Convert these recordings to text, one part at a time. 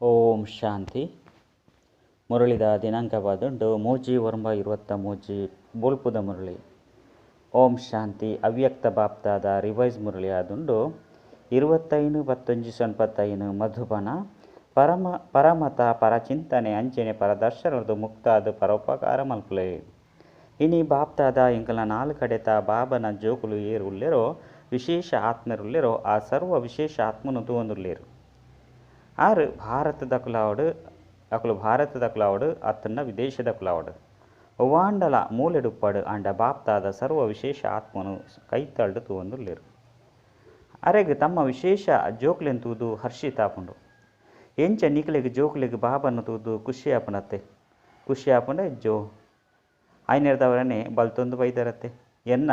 ಓಂ ಶಾಂತಿ. ಮುರಳಿದ ದಿನಾಂಕವಾದುಂಡು 3/9/23 ಬೋಲ್ಪುದ ಮುರಳಿ. ಓಂ ಶಾಂತಿ. ಅವ್ಯಕ್ತ ಬಾಪ್ತಾದ ರಿವೈಸ್ ಮುರಳಿ ಆದುಂಡು 25 10 ಮಧುಬನ. ಪರಮ ಪರಮತ ಪರಚಿಂತನೆ ಅಂಚನೆ ಪರದರ್ಶನದ ಮುಕ್ತಾದ ಪರೋಪಕಾರ ಮಲ್ಪುಲೆ. ಇನಿ ಬಾಪ್ತಾದ ಎಂಕಲ್ನ ನಾಲ್ ಕಡೆತ ಬಾಬನ ಜೋಕುಲು ಏರು ಉಲ್ಲೇರೋ ವಿಶೇಷ ಆತ್ಮರುಲ್ಲೇರೋ ಆ ಸರ್ವ ವಿಶೇಷ ಆತ್ಮನು ತೂವೊಂದುಲ್ಲೇರು. ಆರು ಭಾರತದ ಕುಲಾವಡು ಅಕುಲು ಭಾರತದ ಕುಲಾವಡು ಅತ್ತನ್ನ ವಿದೇಶದ ಕುಲಾವಡು ಒವ್ವಾಂಡಲ ಮೂಲೆಡುಪ್ಪಡು ಆಂಡ ಬಾಪ್ತಾದ ಸರ್ವ ವಿಶೇಷ ಆತ್ಮನು ಕೈತಳ್ಡು ತೂವೊಂದುಲ್ಲೇರು. ಅರೆಗ್ ತಮ್ಮ ವಿಶೇಷ ಜೋಕುಲೆನ್ ತೂದು ಹರ್ಷಿತಾಪುಂಡು. ಎಂಚ ನಿಕಲೆಗ್ ಜೋಕುಲೆಗ್ ಬಾಬನ್ನು ತೂದು ಖುಷಿ ಆಪುಂಡತ್ತೆ. ಖುಷಿ ಆಪುಂಡ ಜೋ ಆಯ್ನೆರ್ದವರನೆ ಬಲ್ತೊಂದು ಬೈದರತ್ತೆ. ಎನ್ನ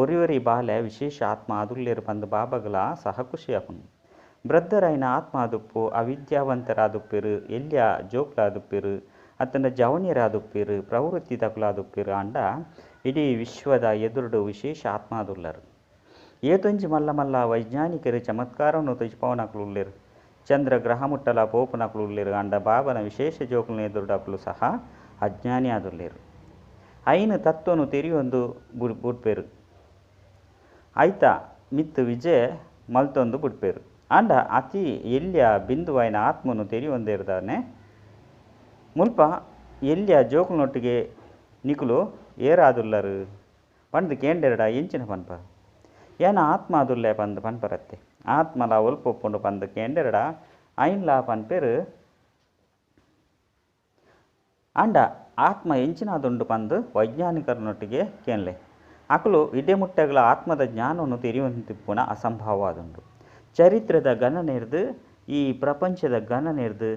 ಒರಿ ಒರಿ ಬಾಲೆ ವಿಶೇಷ ಆತ್ಮ ಆದುಲ್ಲೇರು ಪಂದ್ ಬಾಬಗಲ ಸಹ ಖುಷಿ ಆಪುಂಡು. ವೃದ್ಧರಾಯಿನ ಆತ್ಮ ಆದುಪ್ಪು ಅವಿದ್ಯಾವಂತರಾದುಪ್ಪೇರು ಎಲ್ಯ ಜೋಕ್ಲಾದುಪ್ಪೇರು ಅತ್ತಂಡ ಜವನಿಯರಾದುಪ್ಪೇರು ಪ್ರವೃತ್ತಿ ದಕುಲಾದುಪ್ಪೇರು ಆಂಡ ಇಡೀ ವಿಶ್ವದ ಎದುರುಡು ವಿಶೇಷ ಆತ್ಮ ಆದುಲ್ಲರು. ಏತೊಂಜಿ ಮಲ್ಲ ಮಲ್ಲ ವೈಜ್ಞಾನಿಕರು ಚಮತ್ಕಾರವನ್ನು ತೊಜಿಪವನಕುಲು ಉಲ್ಲೇರು. ಚಂದ್ರ ಗ್ರಹ ಮುಟ್ಟಲ ಪೋಪುನಕುಲು ಉಲ್ಲೇರು ಆಂಡ ಬಾಬನ ವಿಶೇಷ ಜೋಕುಲ್ನ ಎದುರುಡಕುಲು ಸಹ ಅಜ್ಞಾನಿ ಆದುಲ್ಲೇರು. ಐನು ತತ್ವನು ತೆರಿಯೊಂದು ಬುಡ್ಪೇರು. ಆಯ್ತ ಮಿತ್ತು ವಿಜಯ ಮಲ್ತೊಂದು ಬುಡ್ಪೇರು. ಆಂಡ ಅತಿ ಎಲ್ಯ ಬಿಂದುವಾಯಿನ ಆತ್ಮನು ತೆರಿಯೊಂದಿರ್ದಾನೆ. ಮುಲ್ಪ ಎಲ್ಯ ಜೋಕುಲ್ನೊಟ್ಟಿಗೆ ನಿಕುಲು ಏರಾದುಲ್ಲರು ಪಂದ್ ಕೇಂಡೆರಡ ಎಂಚಿನ ಪನ್ಪ ಏನ ಆತ್ಮ ಆದುಲ್ಲೆ ಪಂದ್ ಪನ್ಪರತ್ತೆ. ಆತ್ಮಲ ಒಲ್ಪೊಪ್ಪುಂಡು ಪಂದ್ ಕೇಂಡೆರಡ ಐನ್ಲಾ ಪನ್ಪೇರು. ಆಂಡ ಆತ್ಮ ಎಂಚಿನಾದುಂಡು ಪಂದ್ ವೈಜ್ಞಾನಿಕರನೊಟ್ಟಿಗೆ ಕೇನ್ಲೆ. ಅಕುಲು ಇಡೆ ಮುಟ್ಟೆಗಳ ಆತ್ಮದ ಜ್ಞಾನವನ್ನು ತೆರಿಯೊಂದಿಪ್ಪುನ ಅಸಂಭವವಾದುಂಡು. ಚರಿತ್ರದ ಗಣನೆರ್ದು ಈ ಪ್ರಪಂಚದ ಗಣನೆರ್ದು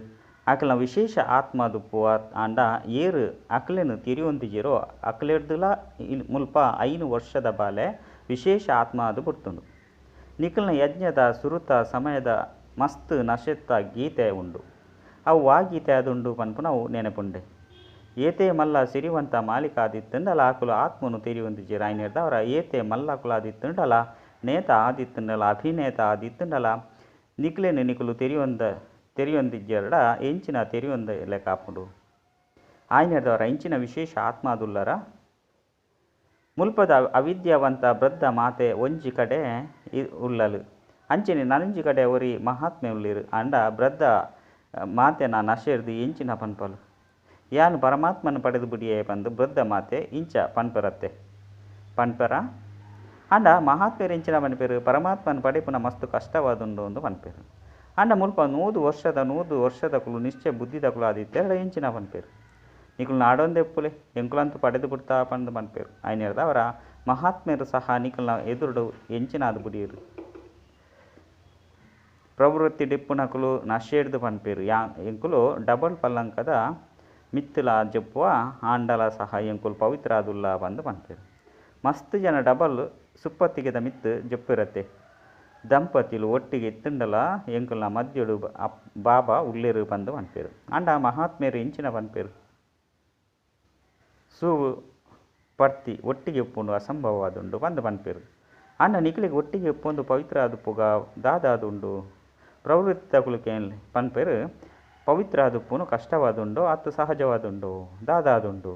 ಅಕಲ್ನ ವಿಶೇಷ ಆತ್ಮ ದುಪ್ಪುವ ಆಂಡ ಏರು ಅಕ್ಲೆನ್ ತೆರಿಯೊಂದಿಜೆರೋ ಅಕ್ಲೆರ್ದುಲ ಮುಲ್ಪ 5 ವರ್ಷದ ಬಾಲೆ ವಿಶೇಷ ಆತ್ಮ ಅದು ಪುಟ್ಟುಂಡು. ನಿಖಲ್ನ ಯಜ್ಞದ ಸುರುತ ಸಮಯದ ಮಸ್ತ್ ನಶೆತ್ತ ಗೀತೆ ಉಂಡು. ಅವು ವಾ ಗೀತೆ ಅದುಂಡು ಪನ್ಪುನವು ನೆನಪುಂಡೆ. ಏತೇ ಮಲ್ಲ ಸಿರಿವಂತ ಮಾಲಿಕ ಆದಿತ್ತುಂಡಲ ಅಕುಲು ಆತ್ಮನು ತೆರಿಯೊಂದಿಜೆರ್. ಆಯ್ನೆರ್ದವರ ಏತೇ ಮಲ್ಲಕುಲಾದಿತ್ತುಂಡಲ ನೇತ ಆದಿತ್ತುಂಡಲ ಅಭಿನೇತ ಆದಿತ್ತುಂಡಲ ನಿಕ್ಲೆನ್ ನಿಕುಲು ತೆರಿಯೊಂದಿಜ್ಜೆರಡ ಎಂಚಿನ ತೆರಿಯೊಂದ ಲೆಕ್ಕಾಪುಂಡು. ಆಯ್ನೆರ್ದವರ ಎಂಚಿನ ವಿಶೇಷ ಆತ್ಮ ಆದುಲ್ಲರ. ಮುಲ್ಪದ ಅವಿದ್ಯಾವಂತ ವೃದ್ಧ ಮಾತೆ ಒಂಜಿ ಕಡೆ ಉಲ್ಲಲು ಅಂಚನೆ ನನೊಂಜಿ ಕಡೆ ಒರಿ ಮಹಾತ್ಮೆ ಉಲ್ಲೇರು. ಆಂಡ ವೃದ್ಧ ಮಾತೆನ ನಶೆರ್ದು ಎಂಚಿನ ಪನ್ಪಲು. ಯಾನ್ ಪರಮಾತ್ಮನ ಪಡೆದು ಬಿಡಿಯೇ ಪಂದು ವೃದ್ಧ ಮಾತೆ ಇಂಚ ಪನ್ಪರತ್ತೆ ಪನ್ಪರ. ಆಂಡ ಮಹಾತ್ಮೆರು ಎಂಚಿನ ಪನ್ಪೇರು ಪರಮಾತ್ಮನ ಪಡೆಪುನ ಮಸ್ತ್ ಕಷ್ಟವಾದುಂಡು ಅಂದು ಪನ್ಪೇರು. ಆಂಡ ಮುಲ್ಪ 100 ವರ್ಷದ 100 ವರ್ಷದಕುಲು ನಿಶ್ಚಯ ಬುದ್ಧಿದಕುಲು ಆದಿತ್ತೆರಡ ಎಂಚಿನ ಪನ್ಪೇರು. ನಿಕುಲು ನಾಡೊಂದೆಪ್ಪುಲೆ ಎಂಕುಲಂತೂ ಪಡೆದು ಬಿಡ್ತಾ ಪಂದು ಪನ್ಪೇರು. ಆಯ್ನೆರ್ದವರ ಮಹಾತ್ಮೆರು ಸಹ ನಿಕುಲ್ನ ಎದುರುಡು ಎಂಚಿನಾದು ಬುಡಿಯರು. ಪ್ರವೃತ್ತಿ ಡಿಪ್ಪುನಕುಲು ನಶೇಡ್ದು ಪನ್ಪೇರು. ಯಾ ಎಂಕುಲು ಡಬಲ್ ಪಲ್ಲಂಕದ ಮಿತ್ತುಲ ಜಪ್ಪುವ ಆಂಡಲ ಸಹ ಎಂಕುಲು ಪವಿತ್ರ ಆದುಲ್ಲ ಪಂದು ಪನ್ಪೇರು. ಮಸ್ತ್ ಜನ ಡಬಲ್ ಸುಪ್ಪತ್ತಿಗೆದ ಮಿತ್ತು ಜಪ್ಪಿರತ್ತೆ. ದಂಪತಿಲು ಒಟ್ಟಿಗೆ ಇತ್ತುಂಡಲ ಎಂಕುಲ್ನ ಮಧ್ಯಡು ಬಾಬಾ ಉಲ್ಲೇರು ಪಂದು ಪನ್ಪೇರು. ಆಂಡ ಮಹಾತ್ಮೆರು ಎಂಚಿನ ಪನ್ಪೇರು. ಸೂವು ಪರ್ತಿ ಒಟ್ಟಿಗೆ ಉಪ್ಪುಂಡು ಅಸಂಭವವಾದುಂಡು ಪಂದು ಪನ್ಪೇರು. ಆಂಡ ನಿಕಲಿಗೆ ಒಟ್ಟಿಗೆ ಉಪ್ಪೊಂದು ಪವಿತ್ರ ಆದುಪ್ಪುಗ ದಾದಾದುಂಡು. ಪ್ರವೃತ್ತಿತಕುಲು ಕೇನ್ಲೆ ಪನ್ಪೇರು. ಪವಿತ್ರ ಆದುಪ್ಪುನು ಕಷ್ಟವಾದುಂಡು ಅತ್ತು ಸಹಜವಾದುಂಡು ದಾದಾದುಂಡು.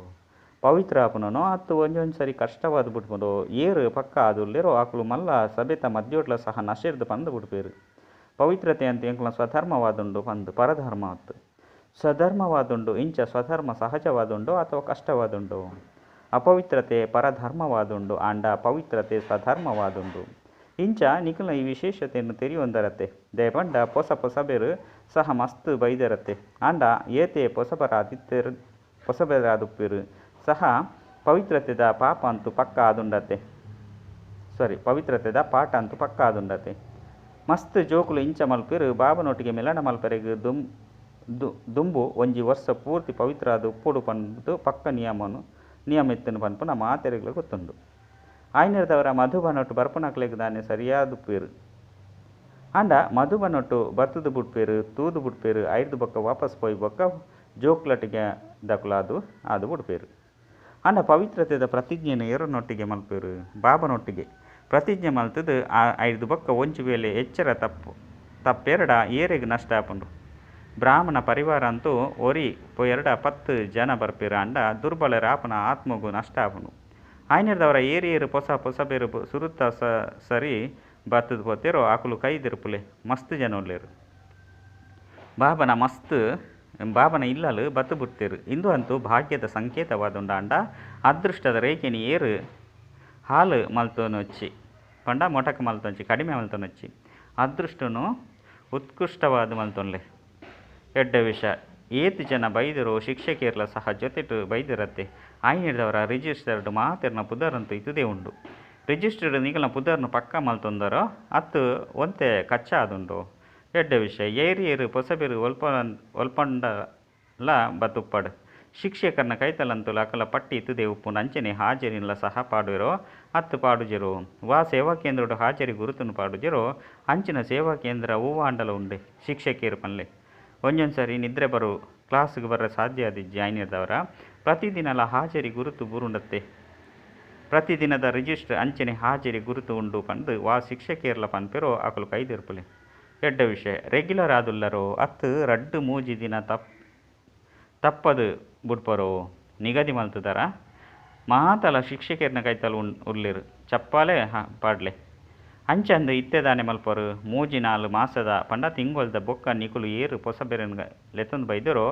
ಪವಿತ್ರ ಆಪುನನೋ ಅತ್ತು ಒಂಜೊಂದು ಸರಿ ಕಷ್ಟವಾದ ಬಿಡ್ಪುಂಡು. ಏರು ಪಕ್ಕ ಆದುಲ್ಲೇರೋ ಆಕುಲು ಮಲ್ಲ ಸಭೆತ ಮಧ್ಯೋಟ್ಲ ಸಹ ನಶೆರ್ದು ಪಂದು ಬಿಡ್ಪೇರು. ಪವಿತ್ರತೆ ಅಂತ ಎಂಕುಲ ಸ್ವಧರ್ಮವಾದುಂಡು ಪಂದು ಪರಧರ್ಮ ಅತ್ತು ಸ್ವಧರ್ಮವಾದುಂಡು. ಇಂಚ ಸ್ವಧರ್ಮ ಸಹಜವಾದುಂಡು ಅಥವಾ ಕಷ್ಟವಾದುಂಡು. ಅಪವಿತ್ರತೆ ಪರಧರ್ಮವಾದುಂಡು ಆಂಡ ಪವಿತ್ರತೆ ಸ್ವಧರ್ಮವಾದುಂಡು. ಇಂಚ ನಿಕುಲ್ನ ಈ ವಿಶೇಷತೆಯನ್ನು ತೆರಿಯೊಂದರತ್ತೆ. ದಯಪಂಡ ಪೊಸ ಪೊಸಬೇರು ಸಹ ಮಸ್ತ್ ಬೈದರತ್ತೆ. ಆಂಡ ಏತೆ ಪೊಸಬರಾದಿತ್ತೆರ್ ಪೊಸಬೆರಾದುಪ್ಪೇರು ಸಹ ಪವಿತ್ರತೆದ ಪಾಪ ಅಂತೂ ಪಕ್ಕ ಆದುಂಡತೆ. ಸಾರಿ ಪವಿತ್ರತೆದ ಪಾಠ ಅಂತೂ ಪಕ್ಕ ಆದುಂಡತೆ. ಮಸ್ತ್ ಜೋಕುಲು ಇಂಚ ಮಲ್ಪೇರು. ಬಾಬನೊಟ್ಟಿಗೆ ಮಿಲನ ಮಲ್ಪೆರೆಗ್ ದುಂಬು ಒಂಜಿ ವರ್ಷ ಪೂರ್ತಿ ಪವಿತ್ರ ಆದ ಉಪ್ಪುಡು ಪಂದು ಪಕ್ಕ ನಿಯಮ ಇತ್ತುಂಡು ಪನ್ಪುನ ಮಾತೆರೆಗ್ಲ ಗೊತ್ತುಂಡು. ಆಯ್ನೆರ್ದವರ ಮಧುಬನೊಟ್ಟು ಬರ್ಪುನಕ್ಲೆಗ್ ದಾನೆ ಸರಿಯಾದುಪ್ಪೇರು. ಆಂಡ ಮಧುಬನೊಟ್ಟು ಬತ್ತುದು ಬುಡ್ಪೇರು ತೂದು ಬುಡ್ಪೇರು ಐರ್ದು ಬೊಕ್ಕ ವಾಪಸ್ ಪೋಯಿ ಬೊಕ್ಕ ಜೋಕ್ಲಟ್ಟಿಗೆ ದಕುಲಾದು ಆದು ಬುಡ್ಪೇರು. ಆಂಡ ಪವಿತ್ರತೆದ ಪ್ರತಿಜ್ಞೆಯನ್ನು ಏರನೊಟ್ಟಿಗೆ ಮಲ್ಪೇರು ಬಾಬನೊಟ್ಟಿಗೆ ಪ್ರತಿಜ್ಞೆ ಮಲ್ತದು ಐರ್ದು ಬೊಕ್ಕ ಒಂಜಿ ವೇಳೆ ಎಚ್ಚರ ತಪ್ಪೇರಡ ಏರೆಗ್ ನಷ್ಟ ಆಪುಂಡು. ಬ್ರಾಹ್ಮಣ ಪರಿವಾರ ಅಂತೂ ಒರಿ ಪೋಯೆರ್ಡ 10 ಜನ ಬರ್ಪೆರ್ ಆಂಡ ದುರ್ಬಲರಾಪುನ ಆತ್ಮಗು ನಷ್ಟ ಆಪುಂಡು. ಆಯ್ನೆರ್ದವರ ಏರ್ ಏರ್ ಪೊಸ ಪೊಸಬೆರ್ ಸುರುತ ಸರಿ ಬತ್ತುದು ಪೋತೆರೋ ಅಕುಲು ಕೈ ದೆರ್ಪುಲೆ ಮಸ್ತ್ ಜನ ಉಲ್ಲೆರ್. ಬಾಬನ ಮಸ್ತ್ ಬಾಬನ ಇಲ್ಲಲು ಬತ್ತು ಬುಡ್ತೆರ್. ಇಂದು ಅಂತೂ ಭಾಗ್ಯದ ಸಂಕೇತವಾದುಂಡು ಆಂಡ ಅದೃಷ್ಟದ ರೇಖೆನ್ ಏರ್ ಹಾಲು ಮಲ್ತೊನೊಚ್ಚಿ ಪಂಡ ಮೊಟಕ ಮಲ್ತೊಂಚಿ ಕಡಿಮೆ ಮಲ್ತೊನೊಚ್ಚಿ ಅದೃಷ್ಟನು ಉತ್ಕೃಷ್ಟವಾದ ಮಲ್ತೊನ್ಲೆ. ಎಡ್ಡೆ ವಿಷ ಏತ್ ಜನ ಬೈದರು ಶಿಕ್ಷಕಿಯರ್ಲ ಸಹ ಜೊತೆಟ್ ಬೈದಿರತ್ತೆ. ಆಯ್ನೆರ್ದವರ ರಿಜಿಸ್ಟರ್ಡ್ ಮಾತೆರ್ನ ಪುದರಂತೂ ಇತುದೇ ಉಂಡು. ರಿಜಿಸ್ಟರ್ಡ್ ನಿಕಲ್ನ ಪುದರ್ನ ಪಕ್ಕ ಮಲ್ತೊಂದರೋ ಅತ್ತು ಒಂತೆ ಕಚ್ಚಾ ಆದುಂಡು. ಎಡ್ಡೆ ವಿಷಯ ಏರ್ ಏರ್ ಪೊಸಬೆರು ಒಲ್ಪಂಡಲ ಬತ್ತುಪ್ಪಡ್ ಶಿಕ್ಷಕರ್ನ ಕೈತಲಂತುಲ ಅಕಲ ಪಟ್ಟಿ ಇತುದೇ ಉಪ್ಪುಂಡು. ಅಂಚನೆ ಹಾಜರಿನ್ಲ ಸಹ ಪಾಡುವೆರೋ ಅತ್ತು ಪಾಡುಜೆರೋ ವಾ ಸೇವಾ ಕೇಂದ್ರಡು ಹಾಜರಿ ಗುರುತನ್ನು ಪಾಡುಜೆರೋ ಅಂಚಿನ ಸೇವಾ ಕೇಂದ್ರ ಹೂವಾಂಡಲ ಉಂಡೆ ಶಿಕ್ಷಕಿಯರು ಪನ್ಲೆ. ಒಂಜೊಂದು ಸರಿ ನಿದ್ರೆ ಬರು ಕ್ಲಾಸ್ಗೆ ಬರ ಸಾಧ್ಯ ಆದಿಜ್ಜಿ. ಆಯ್ನೆರ್ದವರ ಪ್ರತಿದಿನಲ ಹಾಜರಿ ಗುರುತು ಬುರುಂಡತ್ತೆ. ಪ್ರತಿದಿನದ ರಿಜಿಸ್ಟರ್ ಅಂಚನೆ ಹಾಜರಿ ಗುರುತು ಉಂಡು ಪಂದು ವಾ ಶಿಕ್ಷಕಿಯರ್ಲ ಪನ್ಪೆರೋ ಅಕುಲು ಕೈದೆರ್ಪುಲೆ. ಎಡ್ಡೆ ವಿಷಯ ರೆಗ್ಯುಲರ್ ಆದುಲ್ಲರೋ ಅತ್ತು 2-3 ದಿನ ತಪ್ಪದು ಬುಡ್ಪರೋ ನಿಗದಿ ಮಲ್ತದರ ಮಾತಲ ಶಿಕ್ಷಕಿಯರ್ನ ಕೈತಲ್ ಉಲ್ಲೆರ್ ಚಪ್ಪಾಲೆ ಪಾಡ್ಲೆ. ಅಂಚಂದು ಇತ್ತೆದಾನೆ ಮಲ್ಪರು 3-4 ಮಾಸದ ಪಂಡ ತಿಂಗೊಲ್ದ ಬೊಕ್ಕ ನಿಕುಲು ಏರು ಪೊಸಬೆರನ್ ಲೆತ್ತೊಂದು ಬೈದರೋ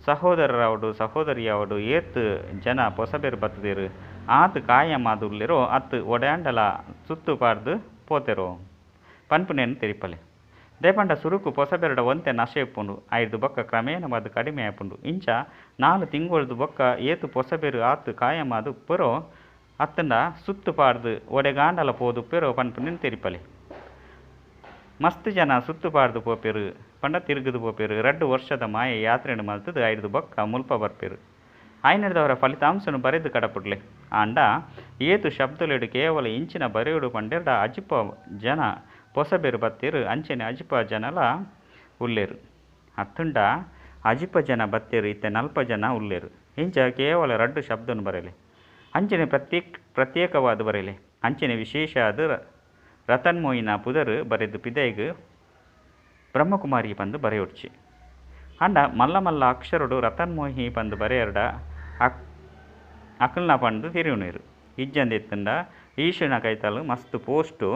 ಸಹೋದರರಾವಡು ಸಹೋದರಿಯಾವಡು ಏತ್ ಜನ ಪೊಸಬೆರು ಬತ್ತುದೇರು ಆತ್ ಕಾಯಮಾದ್ ಉಲ್ಲೆರೋ ಅತ್ತು ಒಡ್ಯಾಂಡಲ ಸುತ್ತು ಪಾಡ್ದು ಪೋತೆರೋ ಪನ್ಪುನೇನು ತೆರಿಪಲೆ. ದೇಪಂಡ ಸುರುಕು ಪೊಸಬೆರಡ ಒಂತೆ ನಶೆ ಉಪ್ಪುಂಡು ಐದು ಬೊಕ್ಕ ಕ್ರಮೇಣವಾದ ಕಡಿಮೆ ಆಪುಂಡು. ಇಂಚ 4 ತಿಂಗೊಳ್ದು ಬೊಕ್ಕ ಏತು ಪೊಸಬೆರು ಆತು ಕಾಯಮಾದ್ ಉಪ್ಪೆರೋ ಅತ್ತಂಡ ಸುತ್ತು ಪಾಡ್ದು ಒಡೆಗಾಂಡಲ ಪೋದು ಉಪ್ಪೆರೋ ಪನ್ಪುನೇನು ತೆರಿಪಲೆ. ಮಸ್ತ್ ಜನ ಸುತ್ತು ಪಾಡ್ದು ಪೋಪೆರು ಪಂಡ ತಿರುಗುದು ಪೋಪೆರು. 2 ವರ್ಷದ ಮಾಯೆ ಯಾತ್ರೆಯನ್ನು ಮಲ್ತದು ಐದು ಬೊಕ್ಕ ಮುಲ್ಪ ಬರ್ಪೆರು. ಆಯ್ನೆರ್ದವರ ಫಲಿತಾಂಶನು ಬರೆದು ಕಡಪುಡ್ಲೆ. ಆಂಡ ಏತು ಶಬ್ದಲೆಡು ಕೇವಲ ಇಂಚಿನ ಬರೆಯುಡು ಪಂಡೆರ್ಡ ಅಜಿಪ ಜನ ಪೊಸಬೆರು ಬತ್ತೇರು ಅಂಚನೆ ಅಜಿಪ ಜನಲ ಉಲ್ಲೇರು. ಅತ್ತುಂಡ ಅಜಿಪ ಜನ ಬತ್ತೇರು ಇತ್ತೆ 40 ಜನ ಉಲ್ಲೇರು. ಇಂಚ ಕೇವಲ 2 ಶಬ್ದನು ಬರೆಲೆ. ಅಂಚನೆ ಪ್ರತ್ಯೇಕವಾದ ಬರೆಲೆ. ಅಂಚನೆ ವಿಶೇಷ ಆದ ರತನ್ಮೋಯಿನ ಪುದರ್ ಬರೆದು ಪಿದೈಗ್ ಬ್ರಹ್ಮಕುಮಾರಿ ಪಂದು ಬರೆಯೊಡ್ಚಿ. ಅಂಡ ಮಲ್ಲ ಮಲ್ಲ ಅಕ್ಷರಡು ರತನ್ಮೋಹಿ ಪಂದು ಬರೆಯರ್ಡ ಅಕಲ್ನ ಪಂದು ತಿರುವುನೇರು. ಇಜ್ಜಂದಿತ್ತಂಡ ಈಶನ ಕೈತಲು ಮಸ್ತ್ ಪೋಸ್ಟು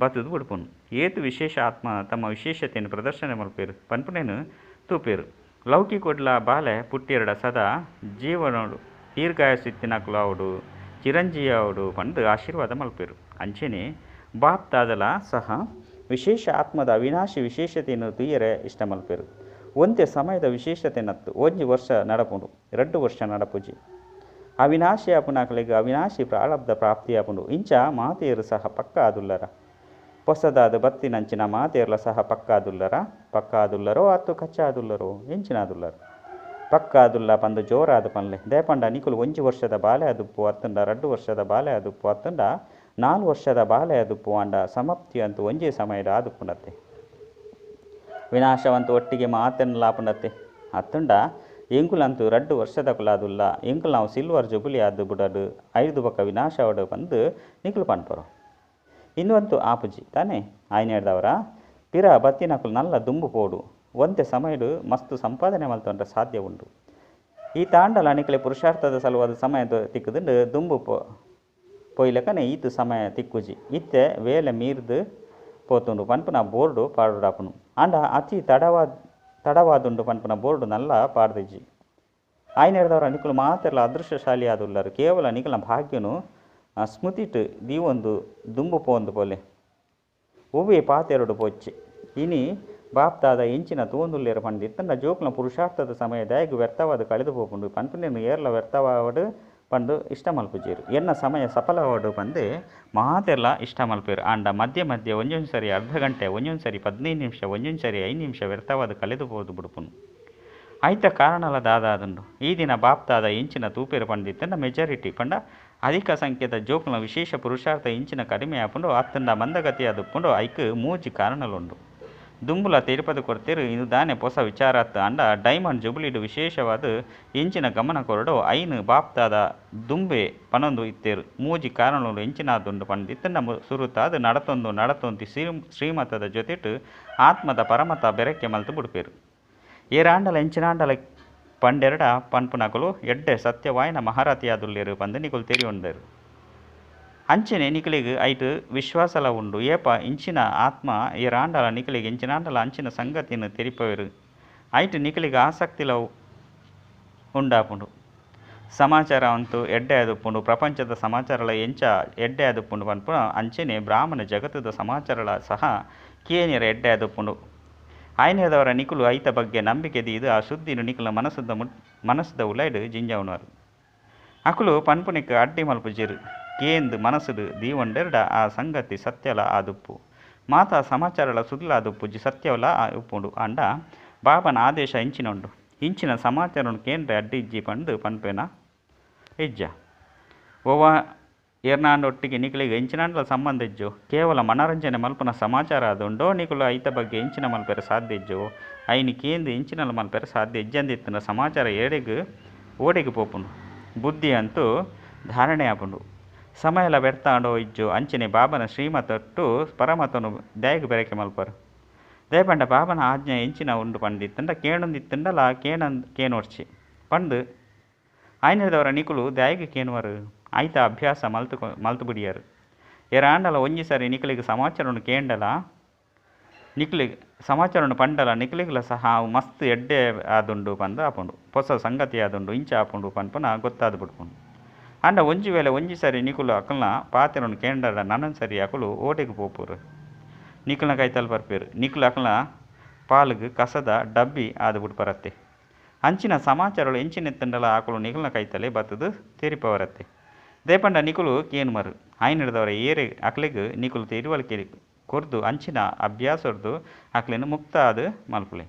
ಬತ್ತುದು ಬುಡ್ಪುನು. ಏತು ವಿಶೇಷ ಆತ್ಮ ತಮ್ಮ ವಿಶೇಷತೆಯನ್ನು ಪ್ರದರ್ಶನ ಮಲ್ಪೇರು ಪನ್ಪುನೇನು ತೂಪೇರು. ಲೌಕಿಕೊಡ್ಲ ಬಾಲೆ ಪುಟ್ಟಿಯರಡ ಸದಾ ಜೀವನೋಡು ದೀರ್ಘಾಯಸ್ಸಿತ್ತಿನಕುಲು ಆವಡು ಚಿರಂಜೀವಿ ಆವಡು ಪಂದು ಆಶೀರ್ವಾದ ಮಲ್ಪೇರು. ಅಂಚನೆ ಬಾಪ್ತಾದಲ ಸಹ ವಿಶೇಷ ಆತ್ಮದ ಅವಿನಾಶಿ ವಿಶೇಷತೆಯನ್ನು ತುಯ್ಯರೆ ಇಷ್ಟ ಮಲ್ಪೇರು. ಒಂತೆ ಸಮಯದ ವಿಶೇಷತೆ ನತ್ತು 1 ವರ್ಷ ನಡಪುಂಡು 2 ವರ್ಷ ನಡಪುಜಿ. ಅವಿನಾಶಿ ಆಪುನಕಲೆಗ್ ಅವಿನಾಶಿ ಪ್ರಾರಬ್ಧ ಪ್ರಾಪ್ತಿ ಆಪುಂಡು. ಇಂಚ ಮಾತೆಯರು ಸಹ ಪಕ್ಕ ಆದುಲ್ಲರ. ಪೊಸದಾದ ಬತ್ತಿನಂಚಿನ ಮಾತೆಯರ್ಲ ಸಹ ಪಕ್ಕ ಆದುಲ್ಲರ. ಪಕ್ಕ ಆದುಲ್ಲರೋ ಅತ್ತು ಕಚ್ಚ ಆದುಲ್ಲರೋ ಎಂಚಿನಾದುಲ್ಲರ ಪಕ್ಕ ಆದುಲ್ಲ ಪಂದು ಜೋರಾದ ಪನ್ಲೆ. ದೇಪಂಡ ನಿಕುಲು 1 ವರ್ಷದ ಬಾಲೆ ಆದುಪ್ಪು ಅತ್ತಂಡ 2 ವರ್ಷದ ಬಾಲೆ ಆದುಪ್ಪು ಅತ್ತಂಡ 4 ವರ್ಷದ ಬಾಲೆ ಆದುಪ್ಪು ಅಂಡ ಸಮಾಪ್ತಿ ಅಂತೂ ಒಂಜೇ ಸಮಯದ ಆದುಪ್ಪುಂಡತ್ತೆ. ವಿನಾಶವಂತೂ ಒಟ್ಟಿಗೆ ಮಾತೆನ್ಲಾಪುಂಡತ್ತೆ. ಅತ್ತಂಡ ಎಂಕುಲಂತೂ 2 ವರ್ಷದ ಕುಲಾದುಲ್ಲ ಎಂಕುಲು ನಾವು ಸಿಲ್ವರ್ ಜುಬುಲಿ ಆದು ಬುಡಡು 5 ಬೊಕ್ಕ ವಿನಾಶವಡು ಪಂದು ನಿಕುಲು ಪನ್ಪರು. ಇನ್ನುವಂತೂ ಆಪುಜಿ ತಾನೇ. ಆಯ್ನೆರ್ದವರ ಪಿರ ಬತ್ತಿನಕುಲು ನಲ್ಲ ದುಂಬು ಪೋಡು ಒಂತೆ ಸಮಯಡು ಮಸ್ತು ಸಂಪಾದನೆ ಮಲ್ತೊಂಡ್ರೆ ಸಾಧ್ಯ ಉಂಡು. ಈ ತಾಂಡಲ ನಿಕಲೆ ಪುರುಷಾರ್ಥದ ಸಲುವಾದ ಸಮಯ ತಿಕ್ಕುದುಂಡು ದುಂಬು ಪೊಯ್ಲಕನೆ ಈತು ಸಮಯ ತಿಕ್ಕುಜಿ. ಇತ್ತೆ ವೇಲೆ ಮೀರ್ದು ಪೋತುಂಡು ಪನ್ಪುನ ಬೋರ್ಡು ಪಾಡುಡಾಪುನು. ಆಂಡ ಅತಿ ತಡವಾದುಂಡು ಪನ್ಪುನ ಬೋರ್ಡು ನಲ್ಲ ಪಾಡ್ದಿಜ್ಜಿ. ಆಯ್ನೆರ್ದವರ ನಿಕುಲು ಮಾತೆರ್ಲ ಅದೃಷ್ಟಶಾಲಿ ಆದುಲ್ಲರು. ಕೇವಲ ನಿಕಲ ಭಾಗ್ಯನು ಸ್ಮೃತಿಟ್ ದೀವೊಂದು ದುಂಬು ಪೋಂದು ಪೋಲೆ ಒವ್ವೇ ಪಾತೆರಡು ಪೋಚ್ಚಿ. ಇನಿ ಬಾಪ್ತಾದ ಎಂಚಿನ ತೂಂದುಲ್ಲೇರು ಪಂಡಿತ್ತಂಡ ಜೋಕ್ಲ ಪುರುಷಾರ್ಥದ ಸಮಯ ದಾಯಗ್ ವ್ಯರ್ಥವಾದ ಕಳೆದು ಪೋಪುಂಡು ಪನ್ಪುನೇನು ಏರ್ಲ ವ್ಯರ್ಥವಾಡು ಪಂದು ಇಷ್ಟ ಮಲ್ಪುಜೇರು. ಎನ್ನ ಸಮಯ ಸಫಲವಾಡು ಪಂದು ಮಾತೆರ್ಲ ಇಷ್ಟ ಮಲ್ಪೇರು. ಆಂಡ ಮಧ್ಯೆ ಮಧ್ಯೆ ಒಂಜೊಂದು ಸರಿ ಅರ್ಧ ಗಂಟೆ ಒಂಜೊಂದು ಸರಿ 15 ನಿಮಿಷ ಒಂಜೊಂದು ಸರಿ 5 ನಿಮಿಷ ವ್ಯರ್ಥವಾದ ಕಳೆದು ಪೋದು ಬುಡುಪುನು. ಐತ ಕಾರಣಲ ದಾದಾದುಂಡು. ಈ ದಿನ ಬಾಪ್ತಾದ ಇಂಚಿನ ತೂಪೇರು ಪಂಡಿತ್ತಂಡ ಮೆಜಾರಿಟಿ ಪಂಡ ಅಧಿಕ ಸಂಖ್ಯೆದ ಜೋಕ್ಲ ವಿಶೇಷ ಪುರುಷಾರ್ಥ ಇಂಚಿನ ಕಡಿಮೆ ಆಪುಂಡು ಅತ್ತಂಡ ಮಂದಗತಿಯಾದುಪ್ಪುಂಡು. ಐಕ್ 3 ಕಾರಣಲುಂಡು. ದುಂಬುಲ ತೆರಿಪದು ಕೊಡ್ತೇರು ಇದು ದಾನೆ ಪೊಸ ವಿಚಾರಾತ್ ಅಂಡ ಡೈಮಂಡ್ ಜುಬುಲಿಡು ವಿಶೇಷವಾದ ಇಂಚಿನ ಗಮನ ಕೊರಡು ಐನು ಬಾಪ್ತಾದ ದುಂಬೆ ಪನೊಂದು ಇತ್ತೇರು. 3 ಕಾರಣಗಳು ಇಂಚಿನಾದುಂಡು ಪಂಡಿತ್ತಂಡ ಸುರುತಾದ ನಡತೊಂದು ನಡತೊಂದು ಶ್ರೀಮತದ ಜೊತೆಟು ಆತ್ಮದ ಪರಮತ ಬೆರಕೆ ಮಲ್ತು ಬುಡ್ಪೇರು. ಏರಾಂಡಲ ಎಂಚಿನಾಂಡಲ ಪಂಡೆರಡ ಪನ್ಪುನಕುಲು ಎಡ್ಡೆ ಸತ್ಯವಾಯಿನ ಮಹಾರಥಿಯಾದುಲ್ಲೆರ್ ಪಂದ್ ನಿಕುಲು ತೆರಿಯೊಂದೆರ್. ಅಂಚನೆ ನಿಕಲೆಗ್ ಐಟ್ ವಿಶ್ವಾಸಲ ಉಂಡು. ಏಪ ಇಂಚಿನ ಆತ್ಮ ಏರಾಂಡಲ ನಿಕಲೆಗ್ ಎಂಚಿನಾಂಡಲ ಅಂಚಿನ ಸಂಗತಿನ್ ತೆರಿಪಾವೆರ್, ಐಟ್ ನಿಕಲೆಗ್ ಆಸಕ್ತಿಲ ಉಂಡಾಪುಂಡು. ಸಮಾಚಾರ ಅಂತೂ ಎಡ್ಡೆ ಆದುಪ್ಪುಂಡು. ಪ್ರಪಂಚದ ಸಮಾಚಾರಲ ಎಂಚ ಎಡ್ಡೆ ಆದುಪ್ಪುಂಡು ಪನ್ಪುನ ಅಂಚನೆ ಬ್ರಾಹ್ಮಣ ಜಗತ್ತದ ಸಮಾಚಾರಲ ಸಹ ಕೇನಿಯರ ಎಡ್ಡೆ ಆದುಪ್ಪುಂಡು. ಆಯ್ನೆದವರ ನಿಕುಲು ಐತ ಬಗ್ಗೆ ನಂಬಿಕೆ ದೀದ್ ಆ ಸುದ್ದಿನ ನಿಕುಲ ಮನಸ್ಸುದ ಮನಸ್ಸುದ ಉಲೈಡ್ ಜಿಂಜಾವುನವರು. ಅಕುಲು ಪನ್ಪುನೆಕ್ ಅಡ್ಡಿ ಮಲ್ಪುಜೆರ್. ಕೇಂದ್ ಮನಸ್ಸುಡು ದೀವೊಂಡೆರ್ಡ ಆ ಸಂಗತಿ ಸತ್ಯಲ ಆದುಪ್ಪು. ಮಾತಾ ಸಮಾಚಾರಲ ಸುಳ್ಳಾದುಪ್ಪುಜಿ, ಸತ್ಯವಲ ಉಪ್ಪುಂಡು. ಆಂಡ ಬಾಬನ ಆದೇಶ ಇಂಚಿನ ಉಂಡು. ಇಂಚಿನ ಸಮಾಚಾರನು ಕೇಂದ್ರ ಅಡ್ಡಿ ಇಜ್ಜಿ ಪಂದ್ ಪನ್ಪೇನ ಇಜ್ಜ. ಒವ್ವ ಏರ್ನಾಂಡೊಟ್ಟಿಗೆ ನಿಕುಲೆಗ್ ಎಂಚಿನಾಂಡಲ ಸಂಬಂಧ ಇಜ್ಜೋ, ಕೇವಲ ಮನರಂಜನೆ ಮಲ್ಪುನ ಸಮಾಚಾರ ಆದುಂಡೋ, ನಿಕುಲು ಐತ ಬಗ್ಗೆ ಎಂಚಿನ ಮಲ್ಪೆರೆ ಸಾಧ್ಯ ಇಜ್ಜೋ, ಐನ್ ಕೇಂದ್ ಎಂಚಿನಲ ಮಲ್ಪೆರೆ ಸಾಧ್ಯ ಇಜ್ಜಂದಿತ್ತಿನ ಸಮಾಚಾರ ಏಡೆಗ್ ಓಡೆಗ್ ಪೋಪುಂಡು. ಬುದ್ಧಿ ಅಂತೂ ಧಾರಣೆ ಆಪುಂಡು. ಸಮಯಲ ವ್ಯರ್ಥ ಆಂಡೋ ಇಜ್ಜೋ. ಅಂಚನೆ ಬಾಬನ ಶ್ರೀಮತೊಟ್ಟು ಪರಮತನು ದಾಯೆಗ್ ಬೆರಕೆ ಮಲ್ಪರು. ದಯಪಂಡ ಬಾಬನ ಆಜ್ಞೆ ಎಂಚಿನ ಉಂಡು ಪಂದಿತ್ತಂಡ ಕೇಣೊಂದಿತ್ತಂಡಲ ಕೇಣೋಡ್ಚಿ ಪಂದ್ ಆಯ್ನೆದವರ ನಿಕುಲು ದಾಯೆಗ್ ಕೇಣುವರು. ಐತ ಅಭ್ಯಾಸ ಮಲ್ತು ಮಲ್ತು ಬಿಡಿಯರು. ಏರಾಂಡಲ ಒಂಜಿ ಸಾರಿ ನಿಕಲೆಗ್ ಸಮಾಚಾರವನ್ನು ಕೇಂಡಲ ನಿಕಲೆಗ್ ಸಮಾಚಾರವನ್ನು ಪಂಡಲ ನಿಕಲೆಗ್ಲ ಸಹ ಅವು ಮಸ್ತ್ ಎಡ್ಡೆ ಆದುಂಡು ಪಂದ್ ಆಪುಂಡು. ಪೊಸ ಸಂಗತಿ ಆದುಂಡು ಇಂಚ ಆಪುಂಡು ಪನ್ಪುನ ಗೊತ್ತಾದ್ ಬಿಡ್ಪುಂಡು. ಆಂಡ ಒಂಜಿ ವೇಳೆ ಒಂಜಿ ಸಾರಿ ನಿಕುಲು ಅಕಲ್ನ ಪಾತೆರನ್ನು ಕೇಂಡಡ ನನೊಂದು ಸರಿ ಅಕುಲು ಓಡೆಗ್ ಪೋಪುರು. ನಿಕಲ್ನ ಕೈತಲ್ ಬರ್ಪೇರು. ನಿಕುಲು ಅಕಲ್ನ ಪಾಲ್ಗ್ ಕಸದ ಡಬ್ಬಿ ಆದ್ ಬಿಡ್ಪರತ್ತೆ. ಅಂಚಿನ ಸಮಾಚಾರಗಳು ಎಂಚಿನೆತ್ತಂಡಲ ಅಕುಲು ನಿಕಲ್ನ ಕೈತಲೆ ಬತ್ತದು ತೆರಿಪವರತ್ತೆ. ದಯಪಂಡ ನಿಕುಲು ಕೇನುಮರು. ಆಯ್ನೆಡ್ದವರ ಏರೆ ಅಕ್ಲೆಗ್ ನಿಕುಲು ತಿಳುವಳಿಕೆ ಕೊರ್ದು ಅಂಚಿನ ಅಭ್ಯಾಸೊರ್ದು ಅಕ್ಲೆನ್ ಮುಕ್ತ ಆದ್ ಮಲ್ಪುಲೆ.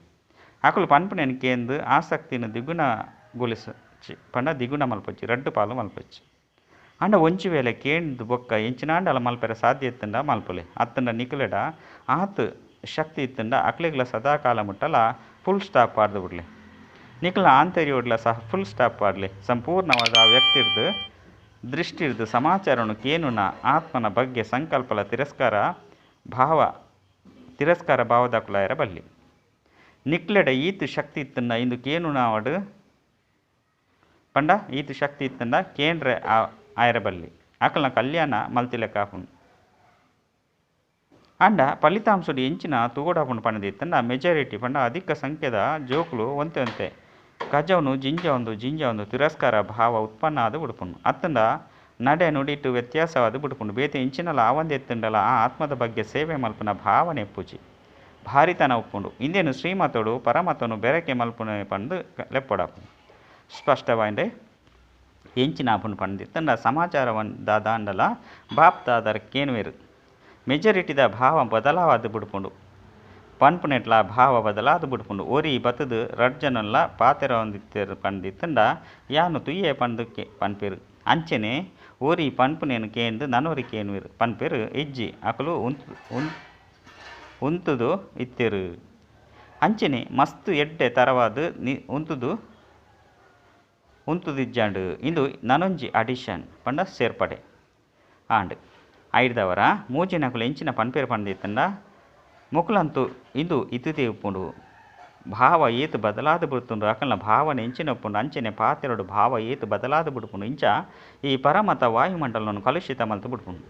ಅಕುಲು ಪನ್ಪುನೆನ್ ಕೇಂದ್ ಆಸಕ್ತಿನ ದ್ವಿಗುಣಗೊಳಿಸಚಿ ಪಂಡ ದ್ವಿಗುಣ ಮಲ್ಪೊಚ್ಚಿ, ರಡ್ಡ್ ಪಾಲು ಮಲ್ಪೊಚ್ಚಿ. ಆಂಡ ಒಂಜಿ ವೇಳೆ ಕೇಂದ್ ಬೊಕ್ಕ ಎಂಚಿನಾಂಡಲ ಮಲ್ಪೆರೆ ಸಾಧ್ಯ ಇತ್ತಂಡ ಮಲ್ಪುಲೆ. ಅತ್ತಂಡ ನಿಕುಲೆಡ ಆತ್ ಶಕ್ತಿ ಇತ್ತಂಡ ಅಕ್ಲೆಗ್ಲ ಸದಾಕಾಲ ಮುಟ್ಟಲ ಫುಲ್ ಸ್ಟಾಪ್ ಪಾಡ್ದು ಬಿಡ್ಲೆ. ನಿಕಲ್ನ ಆಂತರ್ಯೋಡ್ಲ ಸಹ ಫುಲ್ ಸ್ಟಾಪ್ ಪಾಡ್ಲೆ. ಸಂಪೂರ್ಣವಾದ ಆ ವ್ಯಕ್ತಿರ್ದು ದೃಷ್ಟಿರ್ದು ಸಮಾಚಾರವನ್ನು ಕೇನುನ ಆತ್ಮನ ಬಗ್ಗೆ ಸಂಕಲ್ಪಲ ತಿರಸ್ಕಾರ ಭಾವ ತಿರಸ್ಕಾರ ಭಾವದಾಕುಲಾಯರ ಬಲ್ಲಿ. ನಿಕ್ಲೆಡ ಈತ್ ಶಕ್ತಿ ಇತ್ತಂಡ ಇಂದು ಕೇನುನಾವಡು ಪಂಡ ಈತ್ ಶಕ್ತಿ ಇತ್ತಂಡ ಕೇಂದ್ರ ಆಯರ ಬಲ್ಲಿ. ಅಕಲ್ನ ಕಲ್ಯಾಣ ಮಲ್ತಿಲೆಕ್ಕ ಆಪುಂಡು. ಆಂಡ ಫಲಿತಾಂಶಡು ಎಂಚಿನ ತೂವೊಡಾಪುಂಡು ಪಂಡ ಮೆಜಾರಿಟಿ ಪಂಡ ಅಧಿಕ ಸಂಖ್ಯೆದ ಜೋಕುಲು ಒಂತೆ ಒಂತೆ ಕಜವನು ಜಿಂಜಾವೊಂದು ಜಿಂಜಾವೊಂದು ತಿರಸ್ಕಾರ ಭಾವ ಉತ್ಪನ್ನ ಆದ್ ಬಿಡ್ಪುಂಡು. ಅತ್ತಂಡ ನಡೆ ನುಡಿಟ್ಟು ವ್ಯತ್ಯಾಸವಾದ ಬಿಡ್ಪುಂಡು. ಬೇತೆ ಎಂಚಿನಲ ಆವಂದೆ ಇತ್ತಂಡಲ ಆ ಆತ್ಮದ ಬಗ್ಗೆ ಸೇವೆ ಮಲ್ಪುನ ಭಾವನೆ ಇಪ್ಪುಜಿ. ಭಾರಿತನ ಉಪ್ಪುಂಡು. ಇಂದೇನು ಶ್ರೀಮತೋಡು ಪರಮತನು ಬೆರಕೆ ಮಲ್ಪುನೆ ಪಂದ್ ಲೆಪ್ಪೊಡಾಪುಂಡು. ಸ್ಪಷ್ಟವಾಯಿಂಡೆ ಎಂಚಿನ ಆಪುಂಡು ಪಂದಿತ್ತಂಡ ಸಮಾಚಾರವನ್ನು ದಾದಾಂಡಲ ಬಾಪ್ತಾದರ್ ಕೇನುವೆರು. ಮೆಜಾರಿಟಿದ ಭಾವ ಬದಲಾವಾದ ಬಿಡ್ಪುಂಡು. ಪನ್ಪುನೆಟ್ಲ ಭಾವ ಬದಲಾದ ಬಿಡ್ಪುಂಡು. ಒರಿ ಬತ್ತದು ರಡ್ಡ್ ಜನಲ ಪಾತೆರೊಂದಿತ್ತೆರ್ ಪಂದಿತ್ತಂಡ ಯಾನು ತುಯ್ಯೆ ಪಂದ್ ಪನ್ಪೆರ್. ಅಂಚನೆ ಒರಿ ಪನ್ಪುನೆನ್ ಕೇಂದ್ ನನೊರಿ ಕೇನುವೆರ್ ಪನ್ಪೆರ್ ಇಜ್ಜಿ ಅಕುಲು ಉಂತುದು ಇತ್ತೆರ್. ಅಂಚನೆ ಮಸ್ತ್ ಎಡ್ಡೆ ತರವಾದ್ ಉಂತುದು ಉಂತುದಿಜ್ಜಾಂಡ್. ಇಂದು ನನೊಂಜಿ ಅಡಿಷನ್ ಪಂಡ ಸೇರ್ಪಡೆ ಆಂಡ್. ಐಡ್ದವರ ಮೂಜಿನಕುಲು ಎಂಚಿನ ಪನ್ಪೆರ್ ಪಂದಿತ್ತಂಡ ಮೊಕುಲಂತೂ ಇಂದು ಇತ್ತಿತೇ ಉಪ್ಪುಂಡು. ಭಾವ ಏತ್ ಬದಲಾದ ಬಿಡ್ತುಂಡು. ಅಕಲ್ನ ಭಾವನೆ ಎಂಚಿನ ಉಪ್ಪುಂಡು ಅಂಚನೆ ಪಾತೆರೊಡು ಭಾವ ಏತ್ ಬದಲಾದ ಬಿಡ್ಪುಂಡು. ಇಂಚ ಈ ಪರಮತ ವಾಯುಮಂಡಲವನ್ನು ಕಲುಷಿತ ಮಲ್ತು ಬಿಡ್ಪುಂಡು.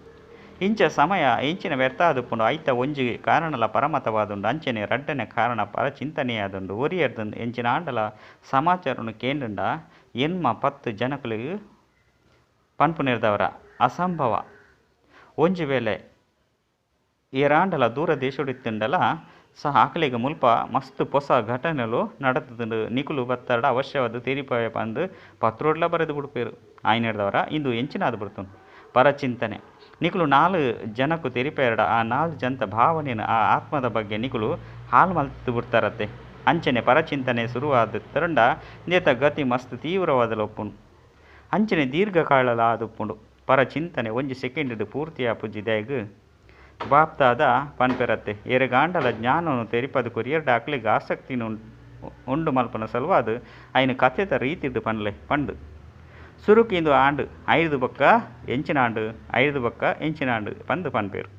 ಇಂಚ ಸಮಯ ಎಂಚಿನ ವ್ಯರ್ಥ ಆದುಪ್ಪುಂಡು. ಐತ ಒಂಜಿ ಕಾರಣಲ ಪರಮತವಾದುಂಡು. ಅಂಚನೆ ರಡ್ಡನೆ ಕಾರಣ ಪರಚಿಂತನೆಯಾದುಂಡು. ಒರಿಯರ್ದು ಎಂಚಿನ ಆಂಡಲ ಸಮಾಚಾರವನ್ನು ಕೇಂಡಂಡ ಎನ್ಮ 10 ಜನಕುಲೆಗ್ ಪನ್ಪುನೆರ್ದವರ ಅಸಂಭವ. ಒಂಜಿ ವೇಳೆ ಏರಾಂಡಲ ದೂರ ದೇಶಡು ಇತ್ತಂಡಲ ಸಹ ಅಕಲೆಗ್ ಮುಲ್ಪ ಮಸ್ತ್ ಪೊಸ ಘಟನೆಲು ನಡತುದುಂಡು. ನಿಕುಲು ಬತ್ತಡ ಅವಶ್ಯವಾದ ತೆರಿಪಾವೆ ಪಂದ್ ಪತ್ರೋಡ್ಲ ಬರೆದು ಬಿಡ್ಪೇರು. ಆಯ್ನೆಡ್ದವರ ಇಂದು ಎಂಚಿನಾದ್ ಬಿಡ್ತುಂಡು ಪರಚಿಂತನೆ. ನಿಕುಲು 4 ಜನಕ್ಕು ತೆರಿಪೇರಡ ಆ 4 ಜನತ ಭಾವನೆಯನ್ನು ಆ ಆತ್ಮದ ಬಗ್ಗೆ ನಿಕುಲು ಹಾಳು ಮಲ್ತು ಬಿಡ್ತಾರತ್ತೆ. ಅಂಚನೆ ಪರಚಿಂತನೆ ಶುರುವಾದ ಇಂದೆತ ಗತಿ ಮಸ್ತ್ ತೀವ್ರವಾದಲ ಉಪ್ಪುಂಡು. ಅಂಚನೆ ದೀರ್ಘಕಾಲಲ ಆದುಪ್ಪುಂಡು. ಪರಚಿಂತನೆ ಒಂಜಿ ಸೆಕೆಂಡ್ ಪೂರ್ತಿ ಆಪುಜಿ. ದಾಯೆಗ್ ಬಾಪ್ತಾದ ಪನ್ಪೆರತ್ತೆ. ಏರೆಗಾಂಡಲ ಜ್ಞಾನವನ್ನು ತೆರಿಪದು ಕೊರಿಯರ್ಡ ಅಕ್ಲೆಗ್ ಆಸಕ್ತಿನ ಉಂಡು ಮಲ್ಪುನ ಸಲುವಾದ್ ಐನ್ ಕಥೆತ ರೀತಿಡ್ ಪನ್ಲೆ ಪಂದ್. ಸುರುಕು ಇಂದು ಆಂಡ್ ಐದು ಬೊಕ್ಕ ಎಂಚಿನ ಆಂಡ್ ಐದು ಬೊಕ್ಕ ಎಂಚಿನ ಆಂಡ್ ಪಂದ್ ಪನ್ಪೆರ್.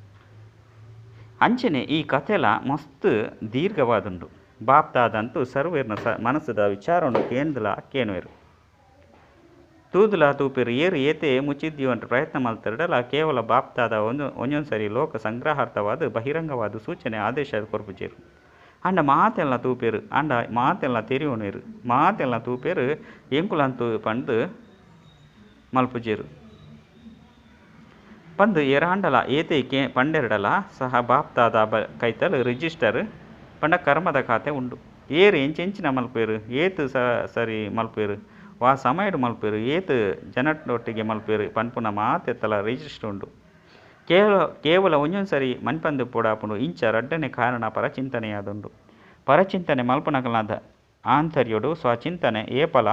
ಅಂಚನೆ ಈ ಕಥೆಲ ಮಸ್ತ್ ದೀರ್ಘವಾದುಂಡು. ಬಾಪ್ದಾದಂತೂ ಸರ್ವೇರ್ನ ಮನಸ್ಸುದ ವಿಚಾರನು ಕೇಂದ್ಲ ಕೇನುವೆರು ತೂದುಲ ತೂಪೆರು ಏರು ಏತೆ ಮುಚ್ಚಿದ್ದೀವಂಟ ಪ್ರಯತ್ನ ಮಲ್ತಿರಡಲ ಕೇವಲ ಬಾಪ್ದಾದ ಒಂಜೊಂದು ಸರಿ ಲೋಕ ಸಂಗ್ರಹಾರ್ಥವಾದ ಬಹಿರಂಗವಾದ ಸೂಚನೆ ಆದೇಶ ಕೊರ್ಪುಜೆರು. ಅಂಡ ಮಾತೆಲ್ಲ ತೂಪೆರು ಅಂಡ ಮಾತೆಲ್ಲ ತೆರಿಯೋನೇರು ಮಾತೆಲ್ಲ ತೂಪೆರು ಎಂಕುಲಂತೂ ಪಂದು ಮಲ್ಪುಜೆರು ಪಂದು ಏರಾಂಡಲ ಏತೆ ಕೆ ಪಂಡೆರಡಲ ಸಹ ಬಾಪ್ದಾದ ಕೈತಲ್ ರಿಜಿಸ್ಟರ್ ಪಂಡ ಕರ್ಮದ ಖಾತೆ ಉಂಡು. ಏರು ಎಂಚೆಂಚಿನ ಮಲ್ಪೇರು ಏತು ಸರಿ ಮಲ್ಪೇರು ವಾ ಸಮಯಡು ಮಲ್ಪೇರು ಏತು ಜನಟೊಟ್ಟಿಗೆ ಮಲ್ಪೇರು ಪನ್ಪುನ ಮಾತೆತ್ತಲ ರಿಜಿಸ್ಟರ್ ಉಂಡು. ಕೇವಲ ಒಂಜೊಂದು ಸರಿ ಮನ್ಪಂದು ಪೋಡಾಪುಂಡು ಇಂಚ ರಡ್ಡನೆ ಕಾರಣ ಪರಚಿಂತನೆಯಾದುಂಡು. ಪರಚಿಂತನೆ ಮಲ್ಪುನಕಲ್ನಾದ ಆಂತರ್ಯಡು ಸ್ವಚಿಂತನೆ ಏಪಲ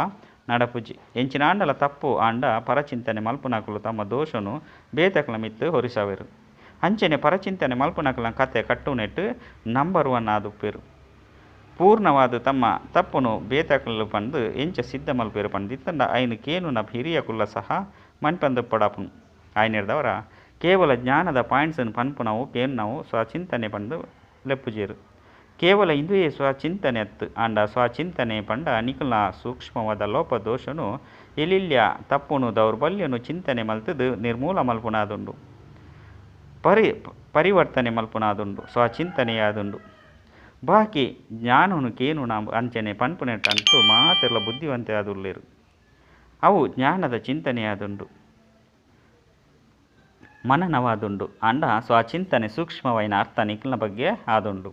ನಡಪುಜಿ. ಎಂಚಿನಾಂಡಲ ತಪ್ಪು ಆಂಡ ಪರಚಿಂತನೆ ಮಲ್ಪುನಕಲು ತಮ್ಮ ದೋಷನು ಬೇತಕಲ ಮಿತ್ತು ಹೊರಿಸವೆರು. ಅಂಚನೆ ಪರಚಿಂತನೆ ಮಲ್ಪುನಕಲ ಕತೆ ಕಟ್ಟುನೆಟ್ಟು ನಂಬರ್ 1 ಆದುಪ್ಪೇರು. ಪೂರ್ಣವಾದ ತಮ್ಮ ತಪ್ಪುನು ಬೇತಕಲು ಪಂದು ಎಂಚ ಸಿದ್ಧ ಮಲ್ಪೇರು ಪಂದಿತ್ತಂಡ ಐನು ಕೇನುನ ಹಿರಿಯ ಕುಲ್ಲ ಸಹ ಮನ್ಪಂದು ಪಡಾಪುನು. ಆಯ್ನಿರ್ದವರ ಕೇವಲ ಜ್ಞಾನದ ಪಾಯಿಂಟ್ಸ್ ಪನ್ಪುನವು ಕೇನುನವು ಸ್ವಚಿಂತನೆ ಪಂದು ಲೆಪ್ಪುಜೇರು. ಕೇವಲ ಇಂದುಯೇ ಸ್ವಚಿಂತನೆ ಅತ್ತು ಆಂಡ ಸ್ವಚಿಂತನೆ ಪಂಡ ನಿಕುಲ್ನ ಸೂಕ್ಷ್ಮವಾದ ಲೋಪದೋಷನು ಎಲಿಲ್ಯ ತಪ್ಪುನು ದೌರ್ಬಲ್ಯನು ಚಿಂತನೆ ಮಲ್ತದು ನಿರ್ಮೂಲ ಮಲ್ಪುನಾದುಂಡು, ಪರಿವರ್ತನೆ ಮಲ್ಪುನಾದುಂಡು, ಸ್ವಚಿಂತನೆಯಾದುಂಡು. ಬಾಕಿ ಜ್ಞಾನನು ಕೇನುನ ಅಂಚನೆ ಪನ್ಪುನೆಟ್ಟಂತೂ ಮಾತೆಲ್ಲ ಬುದ್ಧಿವಂತೆ ಆದುಲ್ಲೇರು. ಅವು ಜ್ಞಾನದ ಚಿಂತನೆಯಾದುಂಡು, ಮನನವಾದುಂಡು. ಅಂಡ ಸ್ವಚಿಂತನೆ ಸೂಕ್ಷ್ಮವೈನ ಅರ್ಥ ನಿಖಿಲ್ನ ಬಗ್ಗೆ ಆದುಂಡು.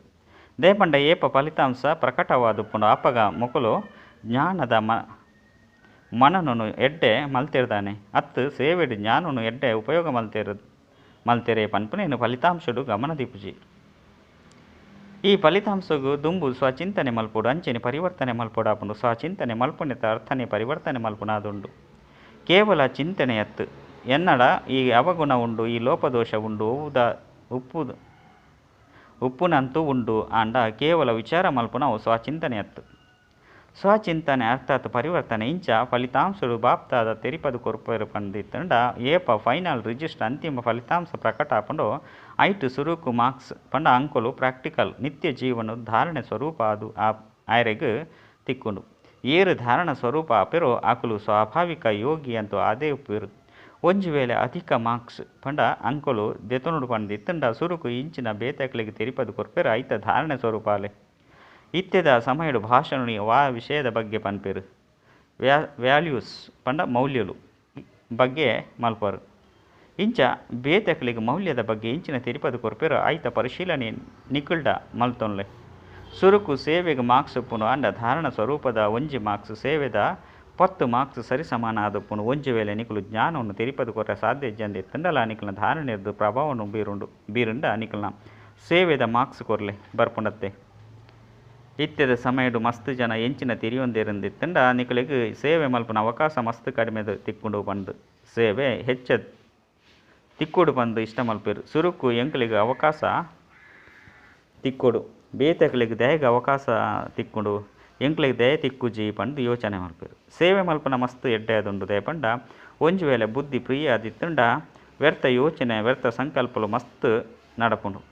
ದೇಪಂಡ ಏಪ ಫಲಿತಾಂಶ ಪ್ರಕಟವಾದುಪ್ಪುಂಡು ಆಪಗ ಮೊಕಲು ಜ್ಞಾನದ ಮನನನು ಎಡ್ಡೆ ಮಲ್ತಿರ್ದಾನೆ ಅತ್ತು ಸೇವೆಡು ಜ್ಞಾನನು ಎಡ್ಡೆ ಉಪಯೋಗ ಮಲ್ತೆರೆ ಪನ್ಪುನೇನು ಫಲಿತಾಂಶಡು ಗಮನ ದೀಪುಜಿ. ಈ ಫಲಿತಾಂಶಗು ದುಂಬು ಸ್ವಚಿಂತನೆ ಮಲ್ಪೊಡು ಅಂಚನೆ ಪರಿವರ್ತನೆ ಮಲ್ಪೊಡಾಪುಂಡು. ಸ್ವಚಿಂತನೆ ಮಲ್ಪುನೆತ ಅರ್ಥನೆ ಪರಿವರ್ತನೆ ಮಲ್ಪುನಾದುಂಡು. ಕೇವಲ ಚಿಂತನೆ ಅತ್ತು ಎನ್ನಡ ಈ ಅವಗುಣ ಉಂಡು, ಈ ಲೋಪದೋಷ ಉಂಡು, ಉಪ್ಪುನಂತೂ ಉಂಡು ಆಂಡ ಕೇವಲ ವಿಚಾರ ಮಲ್ಪುನವು ಸ್ವಚಿಂತನೆ ಅತ್ತು. ಸ್ವಚಿಂತನೆ ಅರ್ಥಾತ್ ಪರಿವರ್ತನೆ ಇಂಚ ಫಲಿತಾಂಶಡು ಬಾಪ್ತಾದ ತೆರಿಪದು ಕೊರ್ಪೆರು ಪಂದಿತ್ತಂಡ ಏಪ ಫೈನಲ್ ರಿಜಿಸ್ಟರ್ ಅಂತಿಮ ಫಲಿತಾಂಶ ಪ್ರಕಟ ಆಪುಂಡು ಐಟು ಸುರುಕು ಮಾರ್ಕ್ಸ್ ಪಂಡ ಅಂಕಲು ಪ್ರಾಕ್ಟಿಕಲ್ ನಿತ್ಯ ಜೀವನ ಧಾರಣೆ ಸ್ವರೂಪ ಅದು ಆಯರೆಗ್ ತಿಕ್ಕುಂಡು. ಏರು ಧಾರಣ ಸ್ವರೂಪ ಆಪೆರೋ ಆಕುಲು ಸ್ವಾಭಾವಿಕ ಯೋಗಿ ಅಂತೂ ಅದೇ ಉಪ್ಪೇರು. ಒಂಜಿ ವೇಳೆ ಅಧಿಕ ಮಾರ್ಕ್ಸ್ ಪಂಡ ಅಂಕಲು ದೆತೊನುಡು ಪಂದಿತ್ತಂಡ ಸುರುಕು ಇಂಚಿನ ಬೇತಕ್ಲಿಗೆ ತೆರಿಪದು ಕೊರ್ಪೆರು ಐತ ಧಾರಣೆ ಸ್ವರೂಪ ಆಲೆ. ಇತ್ತೆದ ಸಮಯಡು ಭಾಷಣ ವಾ ವಿಷಯದ ಬಗ್ಗೆ ಪನ್ಪೆರು ವ್ಯಾಲ್ಯೂಸ್ ಪಂಡ ಮೌಲ್ಯಲು ಬಗ್ಗೆ ಮಲ್ಪರು. ಇಂಚ ಬೇತಕ್ಲಿಗೆ ಮೌಲ್ಯದ ಬಗ್ಗೆ ಇಂಚಿನ ತೆರಿಪದು ಕೊರ್ಪೆರು ಐತ ಪರಿಶೀಲನೆ ನಿಕುಲ್ಡ ಮಲ್ತೊನ್ಲೆ. ಸುರುಕು ಸೇವೆಗೆ ಮಾರ್ಕ್ಸ್ ಉಪ್ಪುನು ಅಂಡ ಧಾರಣ ಸ್ವರೂಪದ ಒಂಜಿ ಮಾರ್ಕ್ಸ್ ಸೇವೆದ 10 ಮಾರ್ಕ್ಸ್ ಸರಿ ಸಮಾನ ಆದಪ್ಪುನು. ಒಂಜಿ ವೇಳೆ ನಿಕುಲು ಜ್ಞಾನವನ್ನು ತೆರಿಪದು ಕೊರ ಸಾಧ್ಯ ಇಜ್ಜಂದೆ ಇತ್ತಂಡಲ ನಿಕಲ್ನ ಧಾರಣೆರ್ದು ಪ್ರಭಾವವನ್ನು ಬೀರುಂಡ ನಿಕಲ್ನ ಸೇವೆದ ಮಾರ್ಕ್ಸ್ ಕೊರ್ಲೆ ಬರ್ಪುಂಡತ್ತೆ. ಇತ್ಯದ ಸಮಯಡು ಮಸ್ತ್ ಜನ ಎಂಚಿನ ತೆರಿಯೊಂದಿರಂದಿತ್ತಂಡ ನಿಕಲಿಗೆ ಸೇವೆ ಮಲ್ಪುನ ಅವಕಾಶ ಮಸ್ತ್ ಕಡಿಮೆ ತಿಕ್ಕೊಂಡು ಬಂದು ಸೇವೆ ಹೆಚ್ಚ ತಿಕ್ಕೋಡು ಬಂದು ಇಷ್ಟ ಮಲ್ಪೇರು. ಸುರುಕು ಎಂಕಲಿಗೆ ಅವಕಾಶ ತಿಕ್ಕೋಡು ಬೇತಕಲಿಗೆ ದಯಗೆ ಅವಕಾಶ ತಿಕ್ಕೊಂಡು ಎಂಕ್ಲಿಗೆ ದಯ ತಿಕ್ಕುಜಿ ಪಂದು ಯೋಚನೆ ಮಲ್ಪೇರು. ಸೇವೆ ಮಲ್ಪನ ಮಸ್ತ್ ಎಡ್ಡೆ ಆದುಂಡು ದಯಪಂಡ ಒಂಜಿ ವೇಳೆ ಬುದ್ಧಿ ಪ್ರಿಯ ಆದಿತ್ತಂಡ ವ್ಯರ್ಥ ಯೋಚನೆ ವ್ಯರ್ಥ ಸಂಕಲ್ಪಲು ಮಸ್ತ್ ನಡಪುಂಡು.